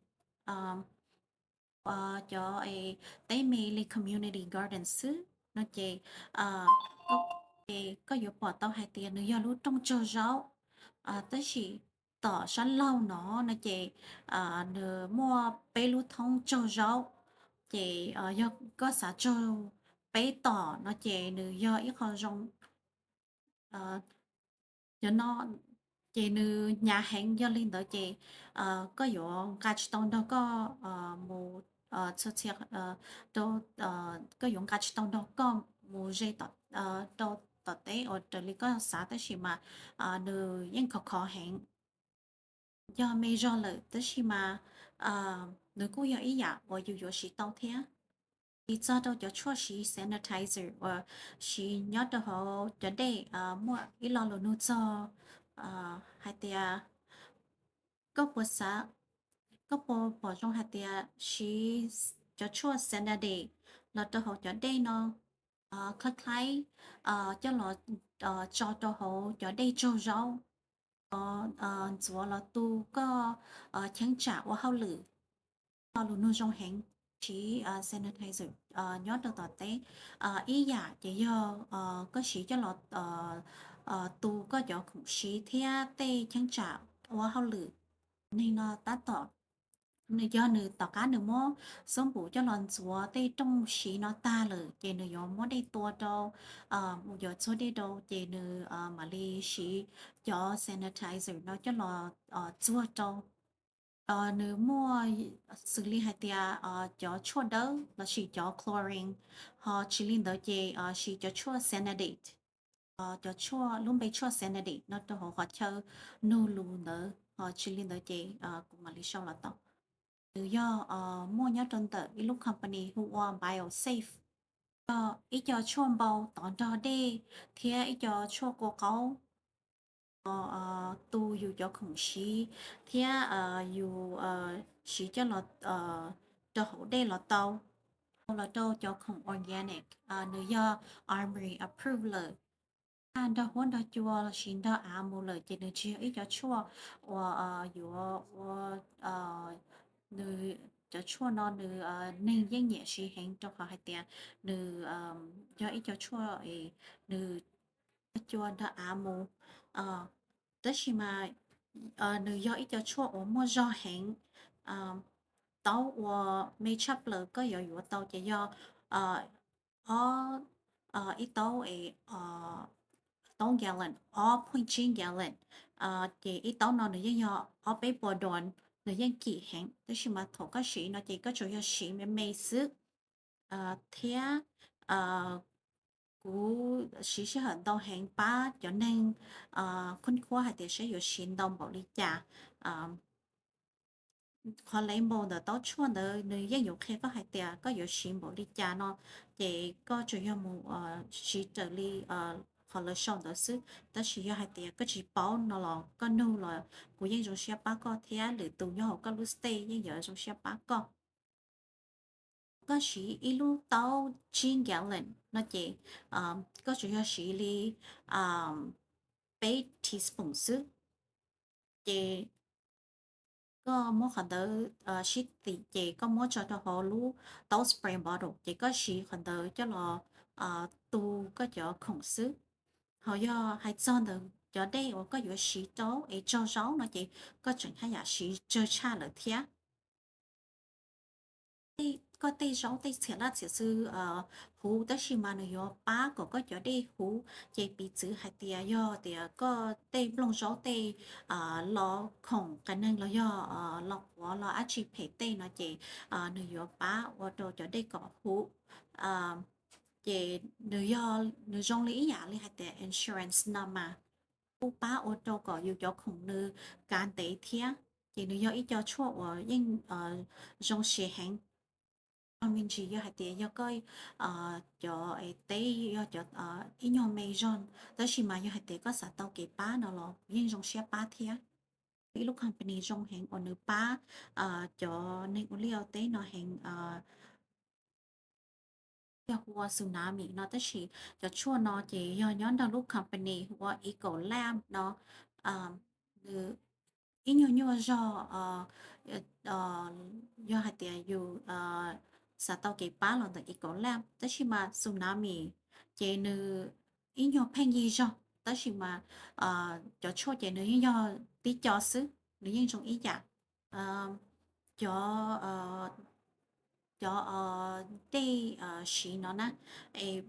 Cov teb me li community garden xwb no ces, ces koj yuav pom tau hais tias nws yog lub rooj tsaug zaub, tab sis tom sab laug no no ces nws muaj peb lub thoob tsaug zaub, ces yog koj xav tsaug peb tom no ces nws yog ib qho zoo. Cov no ces nws hnyav heev, yog li ntawd ces koj yuav nqa tsis tau nrog koj mus txhua txhia, koj yuav nqa tsis tau nrog koj mus ze rau tom teb uas raws li koj xav, tab sis mas nws yeej khov khov heev. Yog me zog lawm tab sis mas nws kuj yog ib yam uas yus yuav siv tau thiab. Tsis txog rau cov tshuaj siv sanitizer uas siv nyob rau hauv cov dej, muaj ib lo lus nug txog hais tias koj puas xav, koj puas pom zoo hais tias siv cov tshuaj sanitizer los rau hauv cov dej no, khaib khaib coj los tso rau hauv cov dej tsaug zaub, ntxuav los tu koj cheeb tsam ua hauj lwm. Lo lus nug zoo heev, siv sanitizer nyob rau tom teb. Ib yam ces yog koj siv coj los tu koj cov khoom siv thiab tej cheeb tsam ua hauj lwm. Neeg no tab tom, nws yog nws tom qab nws muab xub npum coj los ntxuav tej rooj siv no tag lawm ces nws yuav muab dej tua rau, yuav txuag dej rau ces nws mam li siv cov sanitizer no coj los txuag rau. Nws muaj xws li hais tias cov tshuaj dawb lossis cov chlorine, ho tsis li ntawd ces siv cov tshuaj sanitizer, cov tshuaj lub npe tshuaj sanitizer no rau hauv qhov chaw nug lus ntawd, ho tsis li ntawd ces kuv mam li sau los tau. Nws yog muaj nyob rau ntawm ib lub company hu ua BioSafe. Yog ib co tshuaj npau tov nrog dej thiab ib co tshuaj kua qaub tu yus cov khoom siv thiab yus siv coj los rau hauv dej los tau. Los rau cov khoom organic, nws yog Armory approve lawm, nrog huab nrog cua los sis nrog av mus lawm ces nws tsis yog ib cov tshuaj uas yuav ua, nws, cov tshuaj no nws neeg yeej nyiam siv heev rau qhov hais tias nws yog ib cov tshuaj nws cua nrog av mus, tab sis mas nws yog ib cov tshuaj uas muaj zog heev, tau ua me tshaj plaws koj yuav yuav tau ces yog ob, ib taub, taub gallon, ob point tsib gallon, ces ib taub no nws yeej yog ob peb puas dollar, nws yeej kim heev, tab sis mas thaum koj siv no ces koj tsuas yog siv me me xwb. Thiab kuv siv sij hawm ntau heev pab cov neeg khub khuab hais tias saib yuav siv ntau npaum li cas. Qhov label ntawm taub tshuaj ntawd nws yeej yuav qhia koj hais tias koj yuav siv npaum li cas no, ces koj tsuas yog mus siv raws li qhov lawv sau ntawd xwb. Tab sis yog hais tias koj tsis paub no los koj nug los kuv yeej zoo siab pab koj thiab lwm tus nyob hauv koj lub state yeej yuav zoo siab pab koj. Koj siv ib lub taub tsib gallon no ces koj tsuas yog siv li peb teaspoon xwb. Ces koj muab qhov ntawd sib tim ces koj muab tso rau hauv lub taub spray bottle ces koj siv qhov ntawd coj los tu koj cov khoom xwb. Ho yog hais txog ntawm cov dej uas koj yuav siv rau es tsau zaub no ces koj tseem haj yam siv tsawg tshaj lawm thiab. Koj tej zaub tej txhiam laj txhiam xwb huv tab sis mas nws yuav pab kom koj cov dej huv. Ces piv txwv hais tias yog tias koj tej nplooj zaub tej los khoom qias neeg los yog los quav los dab tsi phem tej no ces nws yuav pab ua rau cov dej kom huv. Ces nws yog, nws zoo li ib yam li hais tias insurance no mas kuj pab ua rau kom yus cov khoom nws kav ntev thiab. Ces nws yog ib co tshuaj uas yeej zoo siv heev. Yog me ntsis yog hais tias yog koj cov teb yog cov ib nyuag me zog tab sis mas yog hais tias koj xav tau kev pab no los kuv yeej zoo siab pab thiab. Ib lub company zoo heev uas nws pab cov neeg ua liaj ua teb no heev yog hu ua Tsunami no tab sis cov tshuaj no ces yog nyob nrog lub company hu ua Ecolab no. Nws ib nyuag nyuaj zog, yog hais tias yus xav tau kev pab los ntawm Ecolab tab sis mas Tsunami ces nws ib nyuag pheej yig zog tab sis mas cov tshuaj ces nws yeej yog tib co xwb, nws yeej zoo ib yam. Cov, cov dej siv no na, es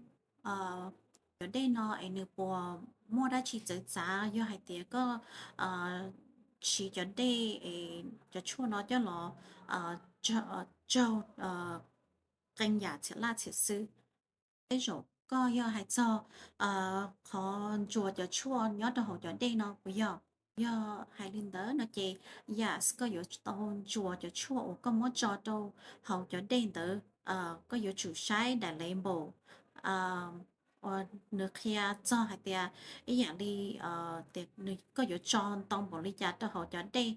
cov dej no es nws puas muaj dab tsi txawv txav yog hais tias koj siv cov dej es cov tshuaj no coj los tsaug qee yam txhiam laj txhiam xwb. Tej zaum koj yog hais txog qhov ntsuas cov tshuaj nyob rau hauv cov dej no puas yog? Yog hais li ntawd no ces yes, koj yuav tau ntsuas cov tshuaj uas koj muab tso rau hauv cov dej ntawd. Koj yuav tsum saib daim label uas nws qhia txog hais tias ib yam li tias koj yuav tso ntau npaum li cas rau hauv cov dej.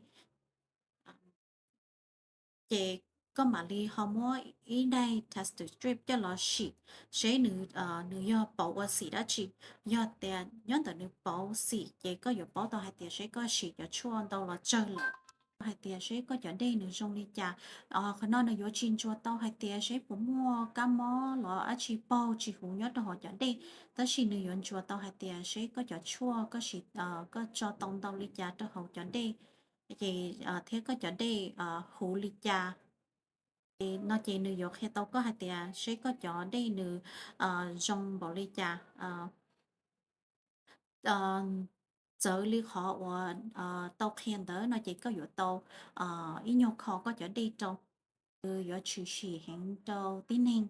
Ces koj mam li ho muab ib daim test strip coj los sim seb nws, nws yog pauv ua xim dab tsi. Yog tias nyob ntawm nws pauv xim ces koj yuav paub tau hais tias seb koj siv cov tshuaj ntau los tsawg lawm, hais tias seb koj cov dej nws zoo li cas. Qhov no nws yuav tsis ntsuas tau hais tias seb puas muaj kab mob los dab tsi paug tsis huv nyob rau hauv cov dej, tab sis nws yuav ntsuas tau hais tias seb koj cov tshuaj koj siv, koj tso tau ntau li cas rau hauv cov dej ces thiab koj cov dej huv li cas. Ces no ces nws yuav qhia tau koj hais tias seb koj cov dej nws zoo npaum li cas. Txawv li qhov uas tau qhia ntawd no ces koj yuav tau ib nyuag kho koj cov dej rau. Nws yuav tshwm sim heev rau tib neeg.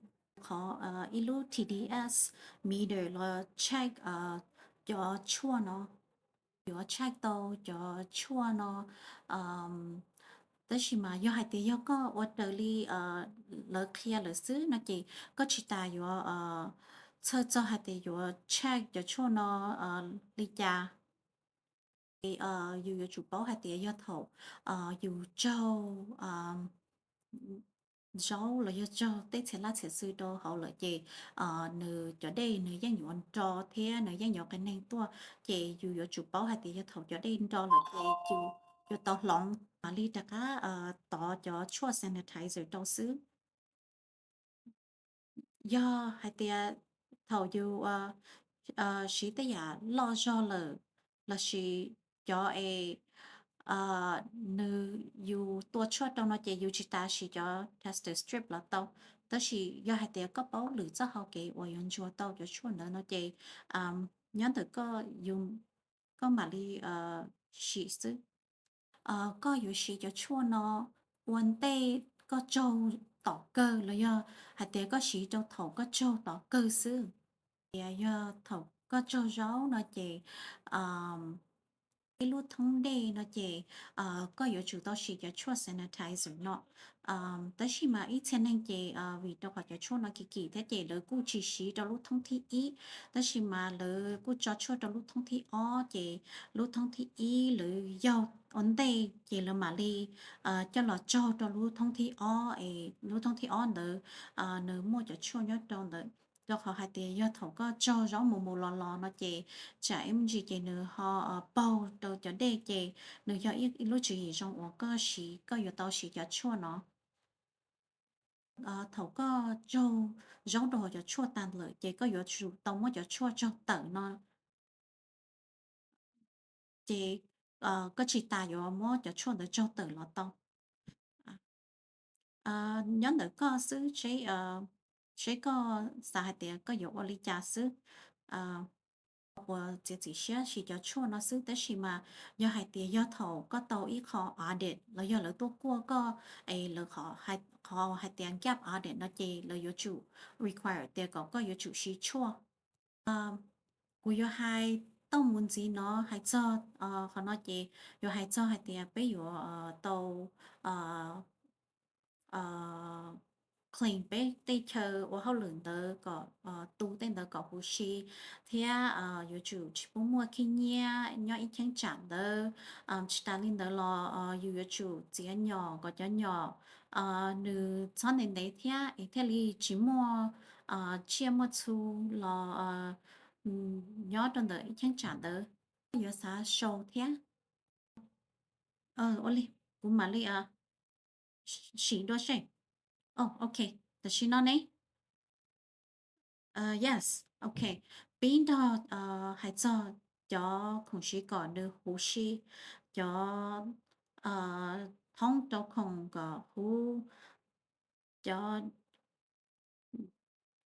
Qhov ib lub T D S meter los check cov tshuaj no, yuav check tau cov tshuaj no. Tab sis mas yog hais tias yog koj ua raws li lawv qhia lawm xwb no ces koj tsis tas yuav txhawj txog hais tias yuav check cov tshuaj no li cas. Yus yuav tsum paub hais tias yog thaum yus tsaug zaub los yog raug tej txhia laj txhia xwm rau hauv lawm ces nws cov dej nws yeej yuav nro thiab nws yeej yuav qias neeg tuaj. Ces yus yuav tsum paub hais tias yog thaum cov dej nro lawm ces yus yuav tau hloov mam li rov qab tov cov tshuaj sanitizer rau xwb. Yog hais tias thaum yus siv tej yam loj zog lawm lossis cov es nws yus tua tshuaj rau no ces yus tsis tas siv cov plastic strip los tau. Tab sis yog hais tias koj paub lwm txoj hau kev uas yuav ntsuas tau cov tshuaj ntawd no ces nyob ntawm koj, koj mam li siv xwb. Koj yuav siv cov tshuaj no ua ntej koj tsaug tom kawg los yog hais tias koj siv rau thaum koj tsaug tom kawg xwb? Tias yog thaum koj tsaug zaub no ces ib lub thoob dej no ces koj yuav tsum tau siv cov tshuaj sanitizer no. Tab sis mas ib txhia neeg ces vim rau qhov cov tshuaj no kim kim thiab ces lawv kuj tsis siv rau lub thoob thib ib, tab sis mas lawv kuj tso tshuaj rau lub thoob thib ob ces lub thoob thib ib lawv yaug ua ntej ces lawv mam li coj los tsaug rau lub thoob thib ob es lub thoob thib ob ntawd nws muaj cov tshuaj nyob rau ntawd. Rau qhov hais tias yog thaum koj tsaug zaub mus mus los los no ces tsam ib me ntsis ces nws ho paug rau cov dej ces nws yog ib lub tswv yim zoo uas koj siv, koj yuav tau siv cov tshuaj no. Thaum koj tsaug zaub rau hauv cov tshuaj tas lawm ces koj yuav tsum tau muab cov tshuaj tsaug tawm no ces koj tsis tas yuav muab cov tshuaj ntawd tsaug tawm los tau. Nyob ntawm koj xwb seb koj xav hais tias koj yuav ua li cas xwb. Uas txiav txim siab siv cov tshuaj no xwb, tab sis mas yog hais tias yog thaum koj tau ib qho audit los yog lawv tuaj kuaj koj es lawv qhov hais tias gap audit no ces lawv yuav tsum require tias kom koj yuav tsum siv tshuaj. Kuv yuav hais tau mus ntxiv no hais txog qhov no ces yuav hais txog hais tias peb yuav tau clean peb tej chaw ua hauj lwm ntawd kom tu tej ntawd kom huv si thiab yuav tsum tsis pub muaj khib nyiab nyob ib cheeb tsam ntawd. Tsis tas li ntawd los yus yuav tsum txiav nyom kom cov nyom nws txhob ntev ntev thiab es thiaj li tsis muaj tsiaj muaj txhu los nyob rau ntawm ib cheeb tsam ntawd. Yuav xav sau thiab. Ua li, kuv mam li sim dua seb. Ok, tam sim no ne. Yes, ok. Pib nrog hais txog cov khoom siv kom nws huv si, cov thoob rau khoom kom huv, cov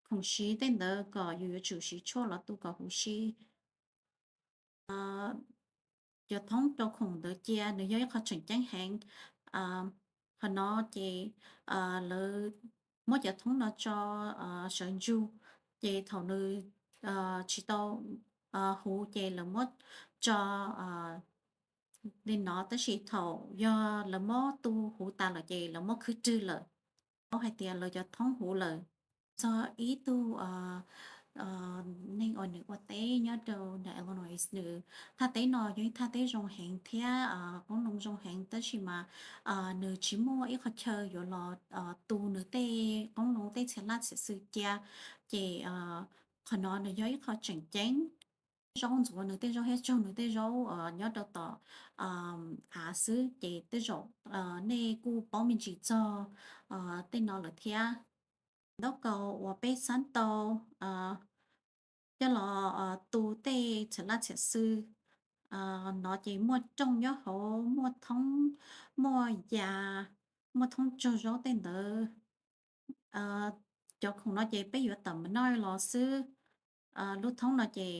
khoom siv tej ntawd kom yus yuav tsum siv tshuaj los tu kom huv si. Cov thoob rau khoom ntawd cia nws yog ib qho tseem ceeb heev. Qhov no ces lawv muab cov thoob no tso sawv ntsug, ces thaum nws tsis tau huv ces lawv muab tso li no, tab sis thaum yog lawv muab tu huv tas lawm ces lawv muab khwb rwg lawm. Paub hais tias lawv cov thoob huv lawm. Txog ib tug neeg uas nws ua teb nyob rau ntawm Illinois, nws thaj teb no yog ib thaj teb zoo heev thiab qoob loo zoo heev, tab sis mas nws tsis muaj ib qho chaw yuav los tu nws tej qoob loo tej txhia laj txhia xwm cia, ces qhov no nws yog ib qho tseem ceeb. Zaub ntxuav nws tej zaub thiab tsaug nws tej zaub nyob rau tom av xwb, ces tej zaum nej kuj paub me ntsis txog tej no lawm thiab. Ntaub kaus uas peb xab tau coj los tu tej txhia laj txhia xwm no ces muaj rooj nyob hauv, muaj thoob, muaj ya, muaj thoob tsaug zaub tej ntawd. Cov khoom no ces peb yuav tawm mus no los xwb. Lub thoob no ces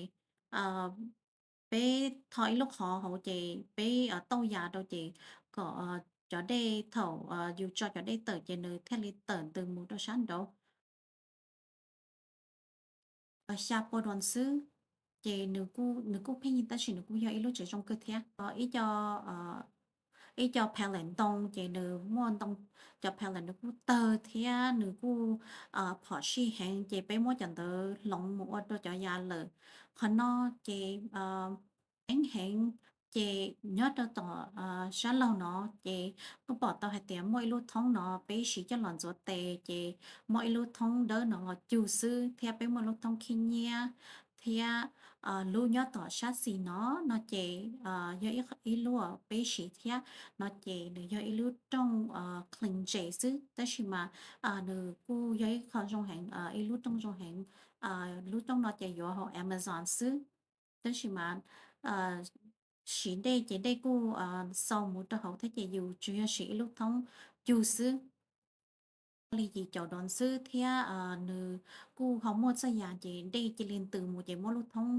peb tho ib lub qhov hauv ces peb tauj ya rau ces kom cov dej thaum yus tso cov dej tawm ces nws thiaj li tawm ntws mus rau sab nraud. Xya pua doos xwb, ces nws kuj pheej tab sis nws kuj yog ib lub tsev zoo kawg thiab. Ib co pallet ntoo ces nws muaj ntoo, cov pallet nws kuj tawg thiab nws kuj phom sij heev, ces peb muab cov ntawd hloov mus ua rau cov ya lawm. Qhov no ces ceeb heev, Ces nyob rau tom sab laug no ces koj pom tau hais tias muaj ib lub thoob no peb siv coj los ntxuav tes, ces muaj ib lub thoob dawb no los cug xwb, thiab peb muaj lub thoob khib nyiab, thiab lub nyob tom sab xis no, no ces yog ib lub peb siv thiab. No ces nws yog ib lub rooj clean tes xwb, tab sis mas nws kuj yog ib qho zoo heev, ib lub rooj zoo heev. Lub rooj no ces yuav hauv Amazon xwb, tab sis mas siv dej ces dej kuj xau mus rau hauv thiab, ces yus tsuas yog siv ib lub thoob cug xwb li yim caum dollars xwb, thiab nws kuj ho muaj txoj yam ces dej cia li ntws mus ces muab lub thoob,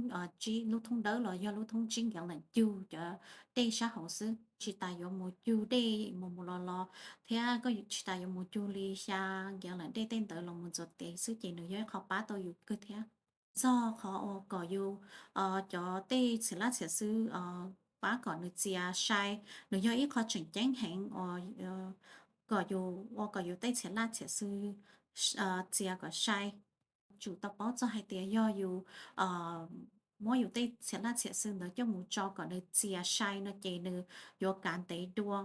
lub thoob dawb los yog lub thoob tsib gallon cug cov dej sab hauv xwb, tsis tas yuav mus cug dej mus mus los los, thiab koj tsis tas yuav mus cug li xya gallon dej tej ntawd los mus ntxuav tes xwb, ces nws yog ib qho pab tau yus kawg thiab. Txog qhov uas kom yus cov tej txhiam laj txhiam xwb pab kom nws txias sai, nws yog ib qho tseem ceeb heev uas kom yus ua kom yus tej txhiam laj txhiam xwb txias kom sai. Tsum tau paub txog hais tias yog yus muab yus tej txhiam laj txhiam xwb ntawd coj mus tso kom nws txias sai no ces nws yuav kav ntev dua.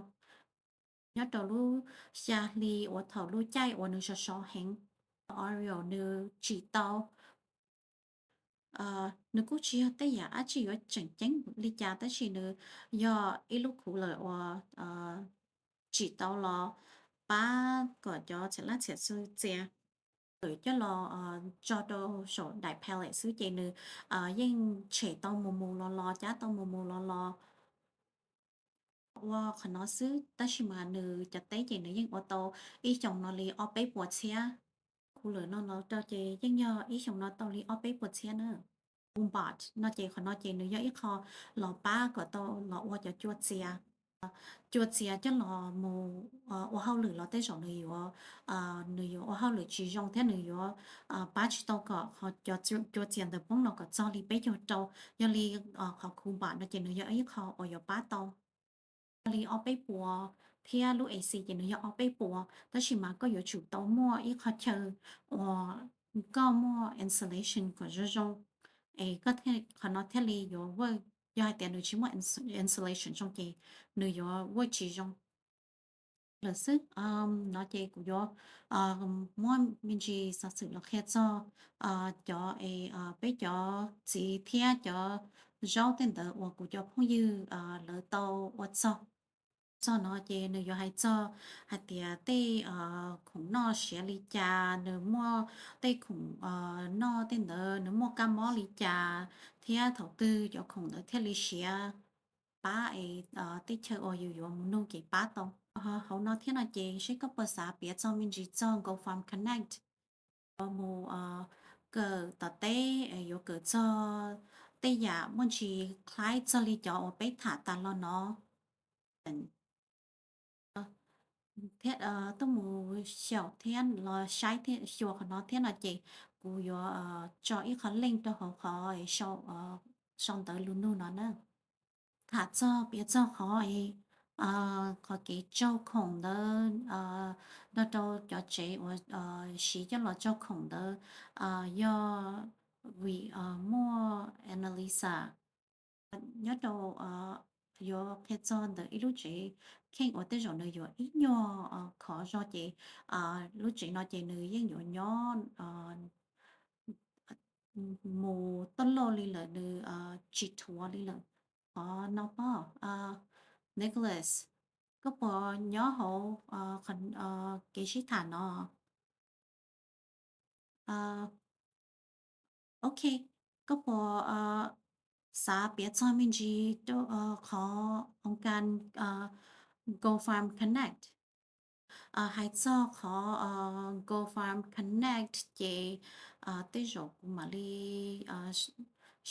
Nyob rau lub xya hli uas thaum lub caij uas nws sov sov heev, Oreo nws tsim tau, nws kuj tsis yog tej yam dab tsi yuav tseem ceeb li cas, tab sis nws yog ib lub cooler uas tsim tau los pab kom cov txhiam laj txhiam xwb txias. Lawv coj los tso rau saum daim pallet xwb ces nws yeej tshem tau mus mus los los, cab tau mus mus los los ua qhov no xwb, tab sis mas nws cov teb ces nws yeej ua tau ib xyoos no li ob peb puas txhiab. Cooler no los rau ces yeej yog ib xyoos no tau li ob peb puas txhiab na. Cooler no ces qhov no ces nws yog ib qho los pab kom tau los ua cov cua txias. Cua txias coj los mus ua hauj lwm los tej zaum nws yuav, nws yuav ua hauj lwm tsis zoo thiab nws yuav pab tsis tau kom cov cua txias ntawd poob los kom txog li peb caug rau. Yog li qhov cooler no ces nws yog ib qho uas yuav pab tau. Yog li ob peb puas thiab lub A C ces nws yog ob peb puas, tab sis mas koj yuav tsum tau muaj ib qho chaw uas koj muaj insulation kom zoo zoo, es koj, qhov no thiaj li yuav work. Yog hais tias nws tsis muaj insulation zoo ces nws yuav work tsis zoo lawm xwb. No ces kuv yuav muab me ntsis xov xwm los qhia txog cov, peb cov txiv thiab cov zaub tej ntawd uas kuv cov phooj ywg lawv tau ua txog. Txog no ces nws yuav hais txog hais tias tej khoom noj siav li cas, nws muaj tej khoom noj tej ntawd nws muaj kab mob li cas, thiab thaum twg cov khoom ntawd thiaj li siav, pab es tej chaw uas yus yuav mus nug ces pab tau. Hauv no thiab no ces seb koj puas xav piav txog me ntsis txog GoFarm Connect, yuav mus kawm tom teb, yuav kawm txog tej yam muaj ntsis khaib txog li cov uas peb tham tas los no. Thiab tuaj mus xyaum thiab los saib thiab xyuas qhov no thiab no ces kuv yuav tso ib qho link rau hauv qhov sau ntawv lus nug no na. Tham txog piav txog qhov, qhov kev tsaug khoom ntawd, nrog rau cov tsev uas siv coj los tsaug khoom ntawd, yog vim muaj Annalisa nyob rau, yuav qhia txog ntawm ib lub tsev kheej uas tej zaum nws yuav ib nyuag khov zog ces lub tsev no ces nws yeej yuav nyob mus tuaj loj li lawm, nws tsis thuav li lawm. Qhov no pom, Nicholas, koj puas nyob hauv kev sib tham no? Ok, koj puas xav piav txog me ntsis rau qhov oo kas GoFarm Connect? Hais txog qhov GoFarm Connect ces tej zaum kuv mam li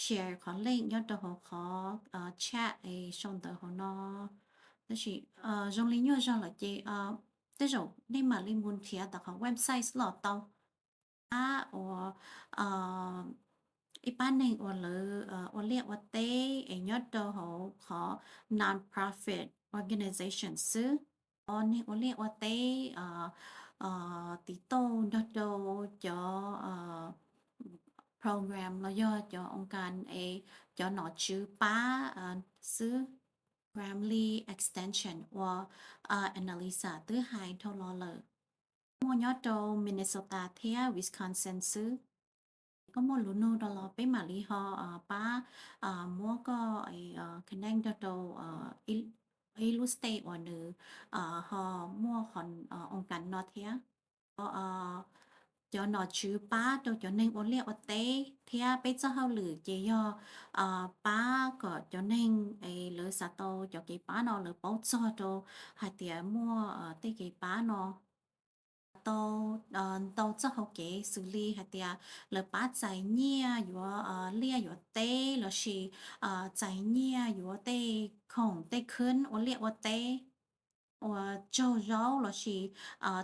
share qhov link nyob rau hauv qhov chat es sau ntawv hauv no. Tab sis zoo li nyuaj zog lawm ces tej zaum nej mam li mus nrhiav tau qhov website los tau. Ab uas ib pab neeg uas lawv ua liaj ua teb es nyob rau hauv qhov non-profit organization xwb. Neeg ua liaj ua teb tiv tauj nrog rau cov program los yog cov oo kas es cov nom tswv pab Grammarly Extension uas Annalisa twb hais dhau los lawm. Muaj nyob rau Minnesota thiab Wisconsin xwb. Koj muaj lus nug rau los peb mam li ho pab muab koj connect nrog rau ib lub state uas nws ho muaj oos kas no thiab. Cov nom tswv pab rau cov neeg ua liaj ua teb thiab peb txoj hauj lwm ces yog pab kom cov neeg es lawv xav tau cov kev pab no lawv paub txog rau hais tias muaj tej kev pab no tau ntau txoj hau kev xws li hais tias lawv pab txais nyiaj yuav liaj yuav teb lossis txais nyiaj yuav tej khoom tej khwb ua liaj ua teb, ua tsaug zaub lossis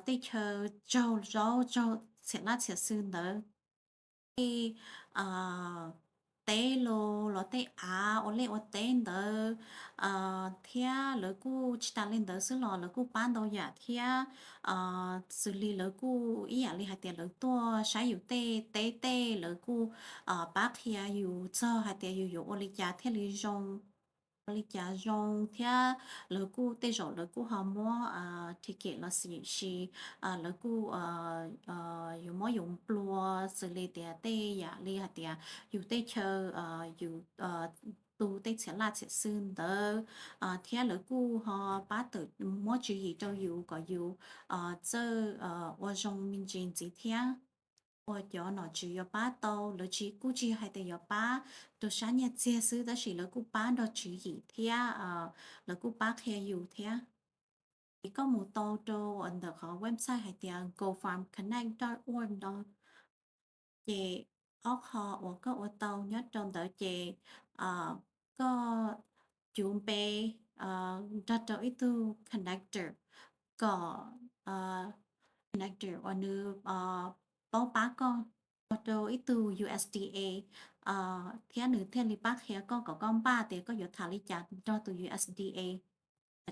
tej chaw tsaug zaub tsaug txhiam laj txhiam xwm ntawd, tej teb los tej av ua liaj ua teb ntawd thiab lawv kuj tsis tas li ntawd xwb los lawv kuj pab ntau yam thiab. Xws li lawv kuj ib yam li hais tias lawv tuaj saib yus tej teb tej lawv kuj pab qhia yus txog hais tias yus yuav ua li cas thiaj li zoo, ua li cas zoo thiab lawv kuj tej zaum lawv kuj ho muab ticket los sis lawv kuj yuav muab yus nplua xws li tias tej yam li hais tias yus tej chaw yus tu tej txhiam laj txhiam xwm ntawd thiab lawv kuj ho pab tawm muab tswv yim rau yus kom yus txawj ua zoo me ntsis ntxiv thiab. Uas cov nom tswv yuav pab tau lawv tsis kuj tsis hais tias yuav pab rau sab nyiaj txiag xwb tab sis lawv kuj pab nrog tswv yim thiab lawv kuj pab qhia yus thiab. Es koj mus tau rau ntawm qhov website hais tias go farm connect dot org no ces ob qho uas koj ua tau nyob rau ntawd ces koj cuv npe nrog rau ib tug connector kom connector uas nws paub pab koj ua rau ib tug U S D A thiab nws thiaj li pab qhia koj kom koj npaj tias koj yuav tham li cas nrog tus U S D A.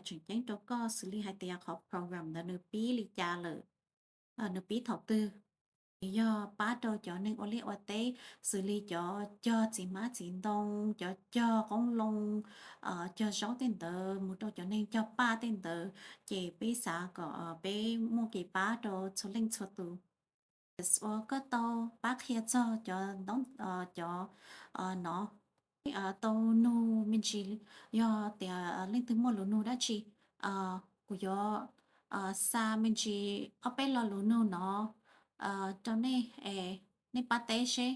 Tseem ceeb rau koj xws li hais tias qhov program ntawd nws pib li cas lawm, nws pib thaum twg. Yog pab rau cov neeg ua liaj ua teb xws li cov cog txiv hmab txiv ntoo, cov cog qoob loo, cog zaub tej ntawd mus rau cov neeg cog paj tej ntawd ces peb xav kom peb muaj kev pab rau txhua leej txhua tus. Uas koj tau pab qhia txog cov, cov no tau nug me ntsis, yog tias leej twg muaj lus nug dab tsi kuv yuav xa me ntsis ob peb lo lus nug no rau nej es nej pab teb seb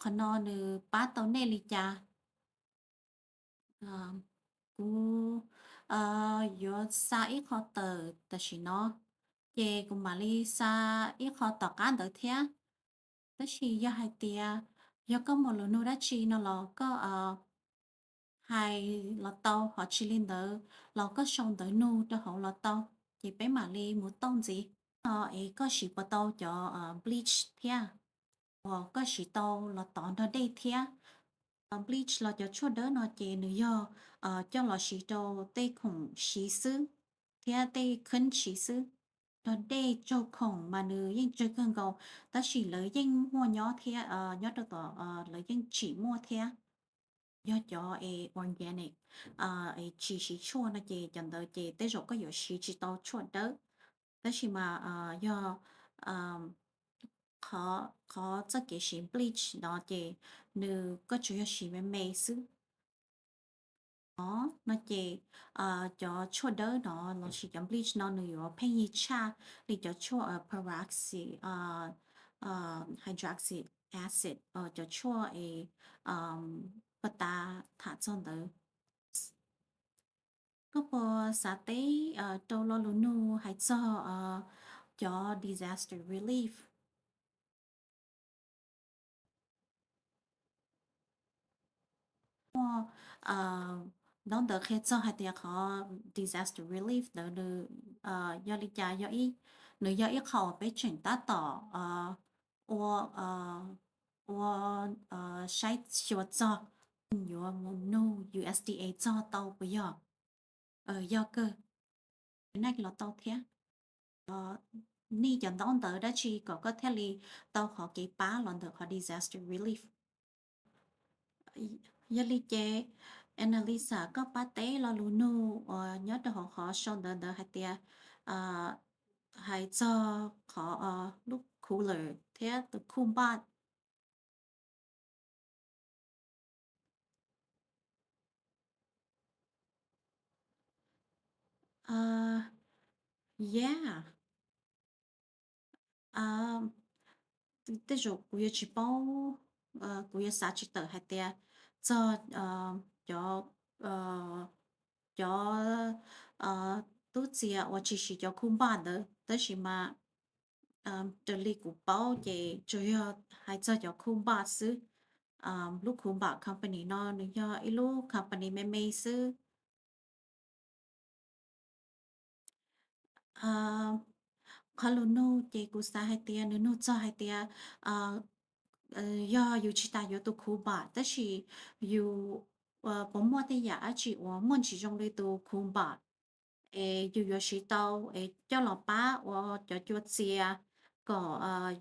qhov no nws pab tau nej li cas. Kuv yuav xa ib qho tawm tam sim no, ces kuv mam li xa ib qho tom qab ntawd thiab. Tab sis yog hais tias yog koj muaj lus nug dab tsi no los koj hais los tau, ho tsis li ntawd los koj sau ntawv nug rau hauv los tau, ces peb mam li mus tau ntxiv. No es koj siv puas tau cov bleach thiab, uas koj siv tau los tov nrog dej thiab. Bleach los cov tshuaj dawb no ces nws yog coj los siv rau tej khoom siv xwb thiab tej khwb siv xwb. Nrog dej tsaug khoom mas nws yeej tsawg kawg nkaus, tab sis lawv yeej muaj nyob thiab, nyob rau tom lawv yeej tseem muaj thiab. Yog cov es organic, es tsis siv tshuaj no ces cov ntawd ces tej zaum koj yuav siv tsis tau tshuaj dawb. Tab sis mas yog qhov txoj kev siv bleach no ces nws koj tsuas yog siv me me xwb. No ces cov tshuaj dawb no los sis cov bleach no nws yuav pheej yig tshaj li cov tshuaj peroxy, hydroxy acid, cov tshuaj es pab ta tham txog ntawd. Koj puas xav teb rau lo lus nug hais txog cov disaster relief? Muaj ntaub ntawv qhia txog hais tias qhov disaster relief ntawd nws yog li cas, nws yog ib qho uas peb tseem tab tom ua, ua saib xyuas txog yuav mus nug U S D A txog tau puas yog. Yog kawg, connect los tau thiab. Nej cov ntaub ntawv dab tsi kom koj thiaj li tau qhov kev pab los ntawm qhov disaster relief. Yog li ces Annalisa, koj pab teb lo lus nug uas nyob rau hauv qhov sau ntawv ntawd hais tias, hais txog qhov lub cooler thiab tus cool bot. Yeah. Tej zaum kuv yuav tsis paub, kuv yuav xav tsis tawm hais tias txog cov, cov tub txias uas tsis siv cov cool bot ntawd, tab sis mas raws li kuv paub ces tsuas yog hais txog cov cool bot xwb. Lub cool bot company no nws yog ib lub company me me xwb. Qhov lus nug ces kuv xav hais tias nws nug txog hais tias yog yus tsis tas yuav tus cool bot tab sis yus puas muaj tej yam dab tsi uas muaj ntsis zoo li tus cool bot es yus yuav siv tau es coj los pab ua cov cua txias kom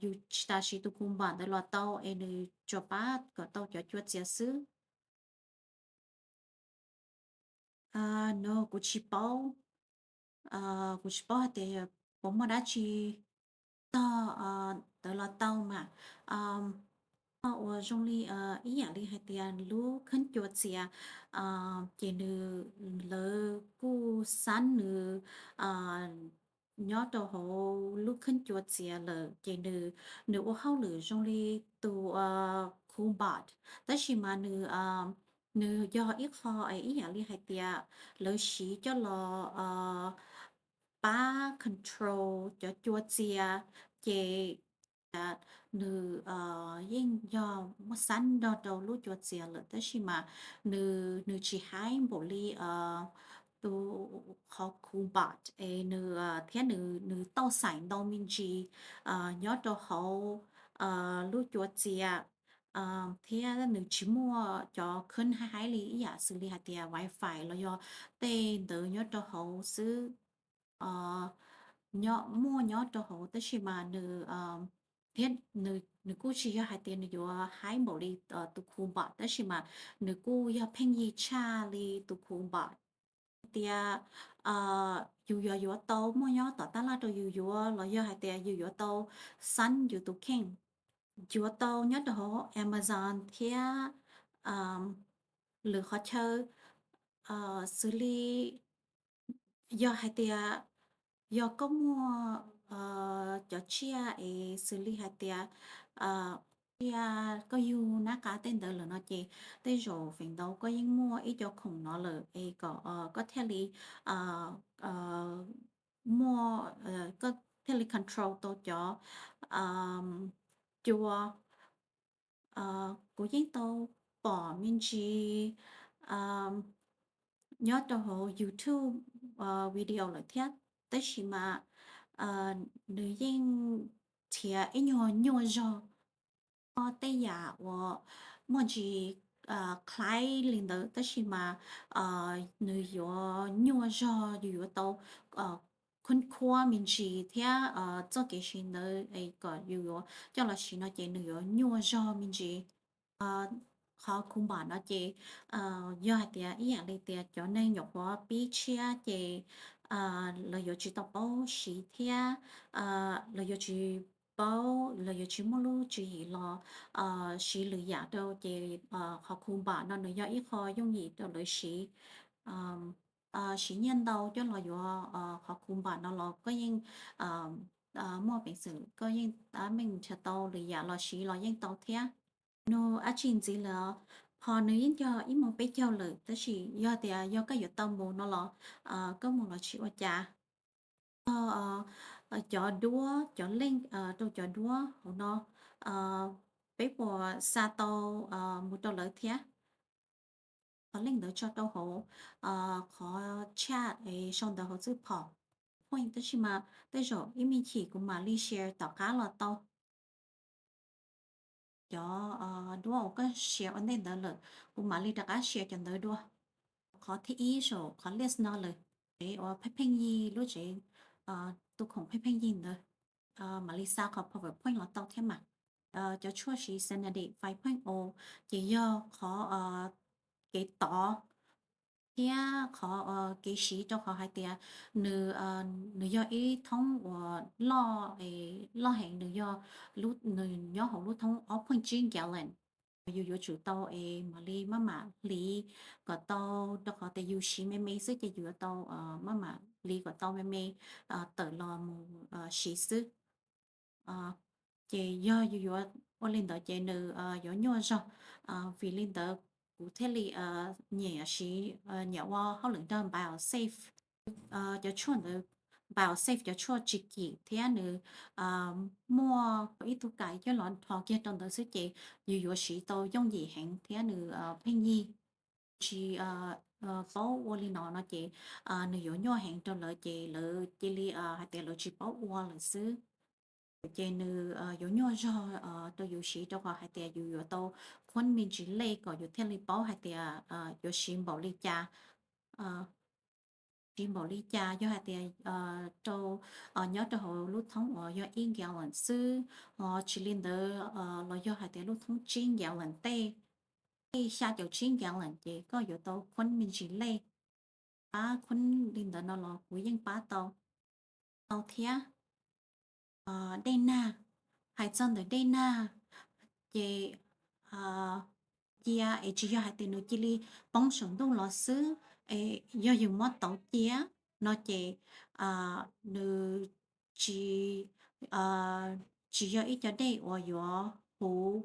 yus tsis tas siv tus cool bot ntawd los tau es nws tsuas pab kom tau cov cua txias xwb. No kuv tsis paub, kuv tsis paub hais tias puas muaj dab tsi tog ntawd los tau mas. Uas zoo li ib yam li hais tias lub kheeb cua txias ces nws, lawv kuj xab nws nyob rau hauv lub kheeb cua txias lawm ces nws, nws ua hauj lwm zoo li tus cool bot, tab sis mas nws, nws yog ib qho ib yam li hais tias lawv siv coj los pab control cov cua txias, ces nws yeej yog muab xab nrog rau lub cua txias lawm tab sis mas nws, nws tsis haib npaum li tus qhov cool bot es nws, thiab nws, nws tauj xaim ntau me ntsis nyob rau hauv lub cua txias, thiab nws tsis muaj cov khab haib haib li ib yam xws li hais tias wifi los yog tej ntawd nyob rau hauv xwb. Muaj nyob rau hauv tab sis mas nws, thiab nws kuj tsis yog hais tias nws yuav haib npaum li tus cool bot tab sis mas nws kuj yog pheej yig tshaj li tus cool bot. Hais tias yus yuav, yuav tau muaj nyob tom tab laj rau yus yuav los yog hais tias yus yuav tau xab yus tus kheej, yuav tau nyob rau hauv Amazon thiab lwm qhov chaw, xws li yog hais tias yog koj muaj cov tsiaj es xws li hais tias tsiaj koj yug nab qa tej ntawd lawm no ces tej zaum feem ntau koj yeej muaj ib co khoom no lawm es kom koj thiaj li muaj, koj thiaj li control tau cov cua. Kuv yeej tau pom me ntsis nyob rau hauv YouTube video lawm thiab, tab sis mas nws yeej nrhiav ib nyuag nyuaj zog tej yam uas muaj ntsis khaib li ntawd tab sis mas nws yuav nyuaj zog, yus yuav tau khub khuab me ntsis thiab txoj kev siv ntawd es kom yus yuav coj los siv no ces nws yuav nyuaj zog me ntsis. Qhov cool bot no ces yog hais tias ib yam li tias cov neeg nyuam qhuav pib tshiab ces lawv yuav tsis tau paub siv thiab lawv yuav tsis paub, lawv yuav tsis muaj lub tswv yim los siv lwm yam rau ces qhov cool bot no nws yog ib qho yooj yim rau lawv siv. Siv nyiaj ntau coj los yuav qhov cool bot no los koj yeej muaj peev xwm, koj yeej tab meej nrhiav tau lwm yam los siv los yeej tau thiab. Nug dab tsi ntxiv lawm os? Qhov nws yeej yog ib moos peb caug lawm tab sis yog tias yog koj yuav tau mus no los koj mus los tsis ua cas. Txog cov duab, cov link rau cov duab hauv no, peb puas xa tau mus rau lawv thiab? Qhov link ntawd tso rau hauv qhov chat es sau ntawv hauv txwj phom. Point tab sis mas tej zaum ib me chim kuv mam li share tom qab los tau. Cov duab uas koj share ua ntej ntawd lawm, kuv mam li rov qab share cov ntawd dua. Qhov thib ib saum qhov list no lawm, tsev uas pheej pheej yig lub tsev, tus khoom pheej pheej yig ntawd, mam li xa qhov PowerPoint los tau thiab mas. Cov tshuaj siv Sanity five point o ces yog qhov kev tov Thiab qhov kev siv rau qhov hais tias nws, nws yog ib thoob uas loj, loj heev, nws yog, nws nyob hauv lub thoob ob point tsib gallon. Yus yuav tsum tau es mam li maj mam hliv kom tau, rau qhov tias yus siv me me xwb ces yus yuav tau maj mam hliv kom tau me me tawm los mus siv xwb. Ces yog yus yuav ua li ntawd ces nws yuav nyuaj zog. Vim li ntawd kuv thiaj li nyiam siv, nyiam ua hauj lwm nrog BioSafe. Cov tshuaj ntawd, BioSafe cov tshuaj tsis kim thiab nws muaj ib tug kais coj los rho kiag rau ntawd xwb ces yus yuav siv tau yooj yim heev thiab nws pheej yig. Tsis paub ua li no no ces nws yuav nyuaj heev rau lawv ces lawv cia li hais tias lawv tsis paub ua lawm xwb. Ces nws yuav nyuaj zog rau yus siv rau qhov hais tias yus yuav tau khuab me ntsis lej kom yus thiaj li paub hais tias yuav siv npaum li cas, siv npaum li cas. Yog hais tias rau, nyob rau hauv lub thoob uas yog ib gallon xwb, tsis li ntawd los yog hais tias lub thoob tsib gallon tej, tej xya caum tsib gallon ces koj yuav tau khuab me ntsis lej. Pab khuab li ntawd no los kuv yeej pab tau, tau thiab. Dej nag, hais txog ntawm dej nag ces cia es tsis yog hais tias nws cia li poob saum ntuj los xwb, es yog yus muab tauv cia no ces nws tsis, tsis yog ib co dej uas yuav huv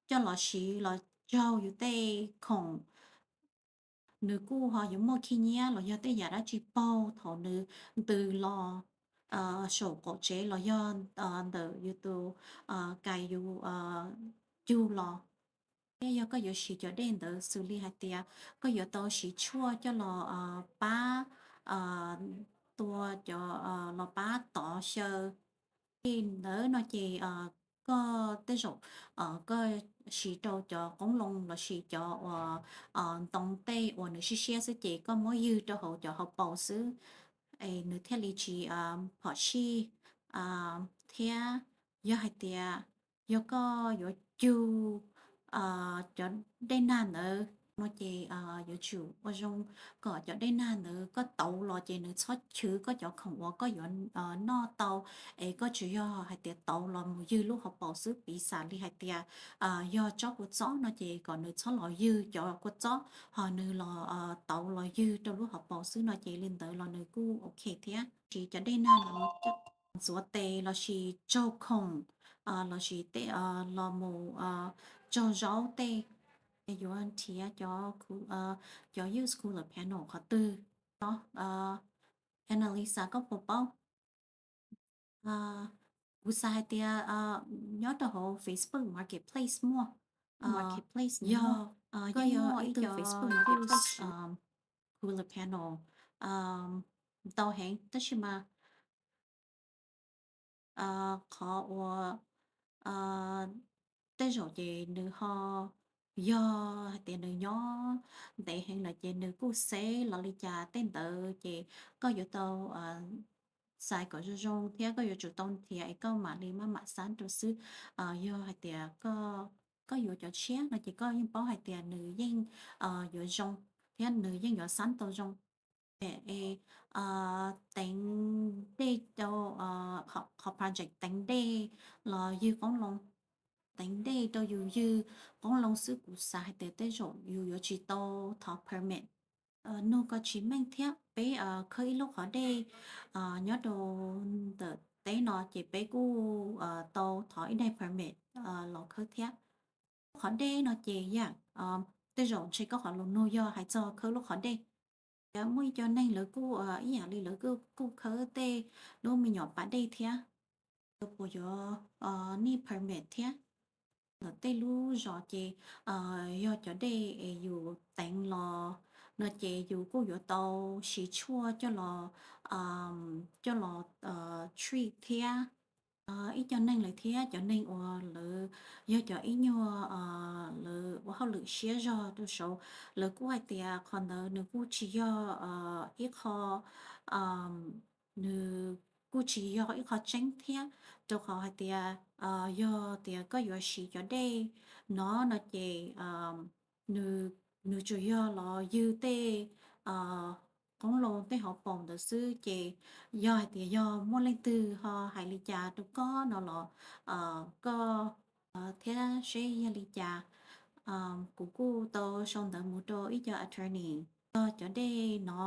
coj los siv los raug yus tej khoom. Nws kuj ho yuav muaj khib nyiab los yog tej yam dab tsi paug thaum nws ntws los saum qaum tsev los yog ntawm yus tus kais yus cug los. Thiab yog koj yuav siv cov dej ntawd xws li hais tias koj yuav tau siv tshuaj coj los pab tua cov, los pab tov xyaw tej ntawd no ces koj tej zaum koj siv rau cov qoob loo lossis cov uas ntoo tej uas nws siab siab xwb ces koj muab ywg rau hauv cov hauv paus xwb es nws thiaj li tsis phom sij. Thiab yog hais tias yog koj yuav cug cov dej nag ntawd no ces yuav tsum ua zoo kom cov dej nag ntawd koj tauv los ces nws txhob chwv koj cov khoom uas koj yuav noj tau. Es koj tsuas yog hais tias tauv los mus ywg lub hauv paus xwb, piv xam li hais tias yog tsob kua txob no ces kom nws txhob los ywg cov kua txob, ho nws los tauv los ywg rau lub hauv paus xwb no ces li ntawd los nws kuj ok thiab. Siv cov dej nag no ntxuav tes lossis tsaug khoom lossis tej los mus tsaug zaub tej, yuav nrhiav cov, cov used cooler panel qhov twg no. Annalisa, koj puas paub? Kuv xav hais tias nyob rau hauv Facebook Marketplace muaj. Marketplace yog, koj yog ib tug Facebook Marketplace, cooler panel ntau heev tab sis mas qhov uas tej zaum ces nws ho yog hais tias nws nyob ntev heev lawm ces nws kuj xeb los li cas tej ntawd ces koj yuav tau xaiv kom zoo zoo thiab koj yuav tsum tau nrhiav es koj mam li maj mam xab rau xwb. Yog hais tias koj yuav cov tshiab no ces koj yeej paub hais tias nws yeej yuav zoo thiab nws yeej yuav xab tau zoo. Es teev dej rau, qhov project teev dej los ywg qoob loo, teev dej rau yus ywg qoob loo xwb kuv xav hais tias tej zaum yus yuav tsis tau thov permit. Nug kom tsis meej thiab, peb khawb ib lub qhov dej nyob rau ntawm teb no ces peb kuj tau thov ib daim permit los khawb thiab. Qhov dej no ces yam, tej zaum ntshe koj qhov lus nug yog hais txog khawb lub qhov dej. Muaj ib co neeg lawv kuj ib yam li lawv kuj khawb tej lub me nyuam pas dej thiab. Puas yuav need permit thiab? Ntawm tej lub zos ces yog cov dej es yus teev los no ces yus kuj yuav tau siv tshuaj coj los, coj los treat thiab. Ib co neeg lawm thiab cov neeg uas lawv yog cov ib nyuag lawv ua hauj lwm siab zog rau saud, lawv kuj hais tias qhov ntawd nws kuj tsis yog ib qho, nws kuj tsis yog ib qho tseeb thiab, rau qhov hais tias yog tias koj yuav siv cov dej no no ces nws nws tsuas yog los ywg tej qoob loo tej hauv paus ntawd xwb. Ces yog hais tias yog muaj leej twg ho hais li cas rau koj no los koj thiab seb yog li cas. Kuv kuj tau sau ntawv mus rau ib co attorney txog cov dej no.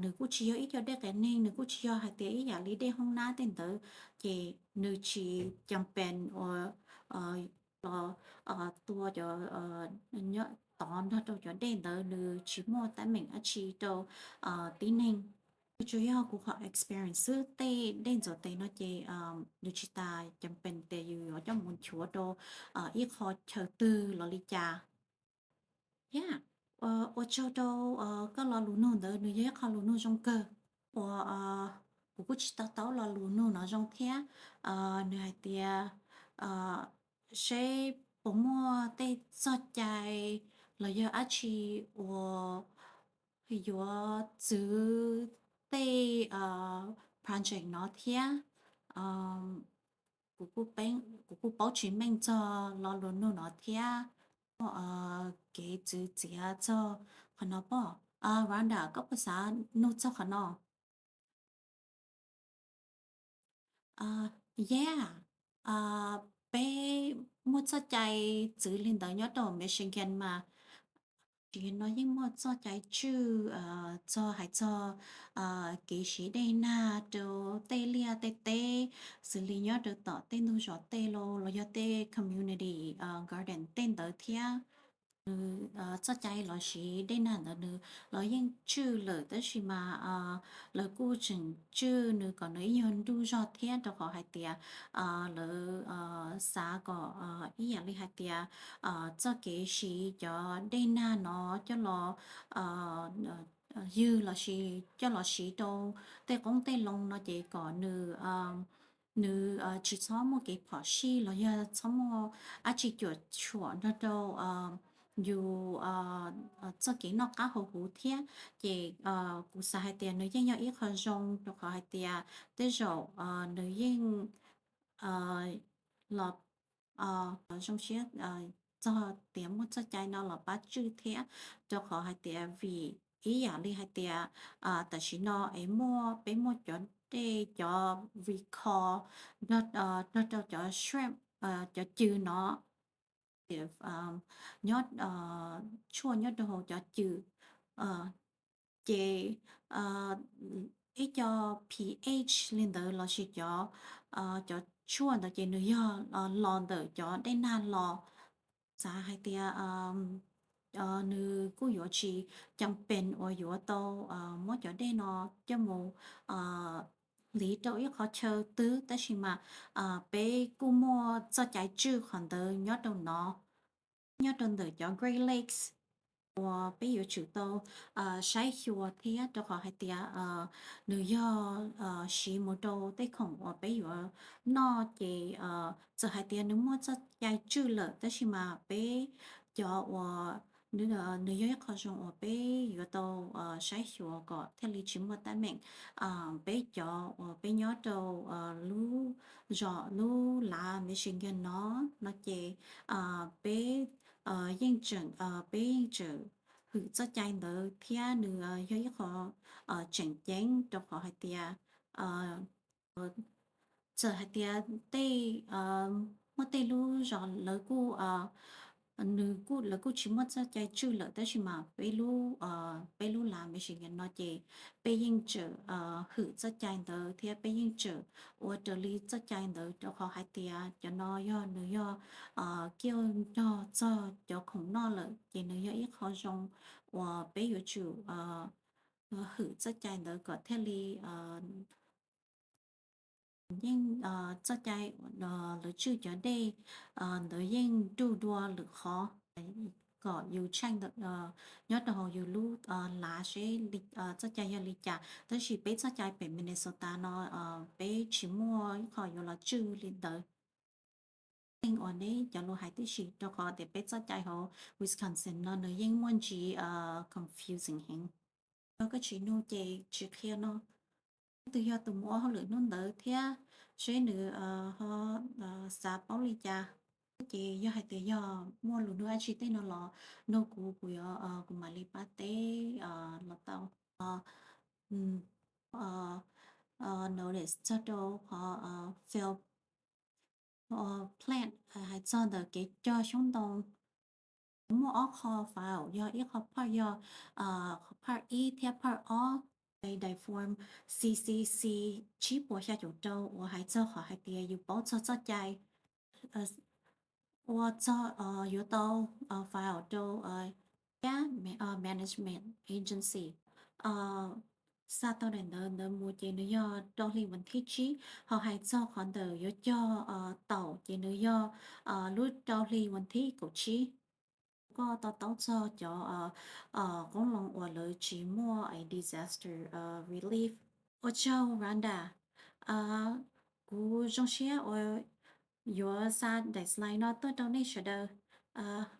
Nws kuj tsis yog ib co dej qias neeg, nws kuj tsis yog hais tias ib yam li dej hoob nab tej ntawd, ces nws tsis cam pes uas los tua cov, tov nrog rau cov dej ntawd, nws tsis muaj teeb meem dab tsi rau tib neeg. Nws tsuas yog kuv qhov experience xwb, tej dej ntxuav tes no ces nws tsis tas cam pes tias yus yuav coj mus nchuav rau ib qho chaw twg los li cas. Yog, ua tsaug rau koj lo lus nug ntawd, nws yog ib qho lus nug zoo kawg uas kuv kuj tsis to taub lo lus nug no zoo thiab. Nws hais tias seb puas muaj tej txoj cai los yog dab tsi uas yuav txwv tej project no thiab. Kuv kuj paub tsis meej txog lo lus nug no thiab. Kev txwv txiav txog qhov no pob? Rhonda, koj puas xav nug txog qhov no? Yeah, peb muaj txoj cai txwv li ntawd nyob rau Michigan mas. Tsis no yeej muaj txoj cai tswj txog hais txog kev siv dej nag rau tej liaj tej teb, xws li nyob rau tom tej ntug zos tej los yog tej community garden tej ntawd thiab. Nws txoj cai los siv dej nag ntawd nws los yeej tswj lawm, tab sis mas lawv kuj tseem tswj nws kom nws ib nyuag nruj zog thiab, rau qhov hais tias lawv xav kom ib yam li hais tias txoj kev siv cov dej nag no coj los ywg los sis coj los siv rau tej qoob tej loo no ces kom nws nws tsis txhob muaj kev phom sij los yog txhob muaj dab tsi cuam tshuam nrog rau yus txoj kev noj qab hauv huv thiab. Ces kuv xav hais tias nws yeej yog ib qho zoo, rau qhov hais tias tej zaum nws yeej los zoo siab txog tias muaj txoj cai no los pab tswj thiab, rau qhov hais tias vim ib yam li hais tias tam sim no es muaj, peb muaj cov dej, cov recall nrog rau cov shrimp, cov cw no, nyob, tshuaj nyob rau hauv cov cw, ces ib co pH li ntawd los sis cov, cov tshuaj ntawd ces nws yog los ntawm cov dej nag los. Xav hais tias nws kuj yuav tsis cam pes uas yuav tau muab cov dej no coj mus hliv rau ib qhov chaw twg, tab sis mas peb kuj muaj txoj cai tswj qhov ntawd nyob rau no, nyob rau ntawm cov Great Lakes uas peb yuav tsum tau saib xyuas thiab, rau qhov hais tias nws yog siv mus rau tej khoom uas peb yuav noj, ces txawm hais tias nws muaj txoj cai tswj lawm, tab sis mas peb cov uas nws yog ib qho zoo uas peb yuav tau saib xyuas kom thiaj li tsis muaj teeb meem. Peb cov uas peb nyob rau lub zos lub lav Michigan no, no ces peb yeej tseem, peb yeej tseem hwm txoj cai ntawd thiab nws yog ib qho tseem ceeb, rau qhov hais tias txawm hais tias tej, muaj tej lub zos lawv kuj, nws kuj, lawv kuj tsis muaj txoj cai tswj lawm, tab sis mas peb lub, peb lub lav Michigan no ces peb yeej tseem hwm txoj cai ntawd thiab peb yeej tseem ua raws li txoj cai ntawd, rau qhov hais tias cov no yog, nws yog kiaj nrog txog cov khoom noj lawm, ces nws yog ib qho zoo uas peb yuav tsum hwm txoj cai ntawd kom thiaj li yeej, txoj cai lawv tswj cov dej ntawd yeej nruj dua lwm qhov, kom yus tsheej nyob rau hauv yus lub lav seb txoj cai yog li cas. Tab sis peb txoj cai pem Minnesota no peb tsis muaj ib qho yuav los tswj li ntawd. Yeej ua neb cov lus hais tib si, rau qhov tias peb txoj cai hauv Wisconsin no nws yeej muaj ntsis confusing heev. Yog koj tsis nug ces tsis qhia no. Leej twg yog tus mus ua hauj lwm hnub ntawd thiab seb nws ho xav paub li cas, leej Ces yog hais tias yog muaj lus nug dab tsi tej no los nug kuv, kuv yuav, kuv mam li pab teb los tau. Notice txog rau qhov fail plan hais txog ntawm kev cog xyoob ntoo. Muaj ob qho file, yog ib qho part yog qhov part ib thiab part ob, daim form C C C tsib puas xya caum rau uas hais txog qhov hais tias yus paub txog txoj cai ua txog yuav tau file rau cab management agency. Xa tau daim ntawv ntawd mus ces nws yog rau hli vas thib tsib, ho hais txog qhov ntawm yuav cog taum ces nws yog lub rau hli vas thib kaum tsib. Koj to taub txog cov qoob loo uas lawv tsis muaj disaster relief. Ua tsaug Rhonda, kuv zoo siab uas yuav xa daim slide no tuaj rau nej sawv daws.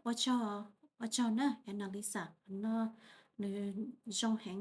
Ua tsaug, ua tsaug na Annalisa, no nws zoo heev.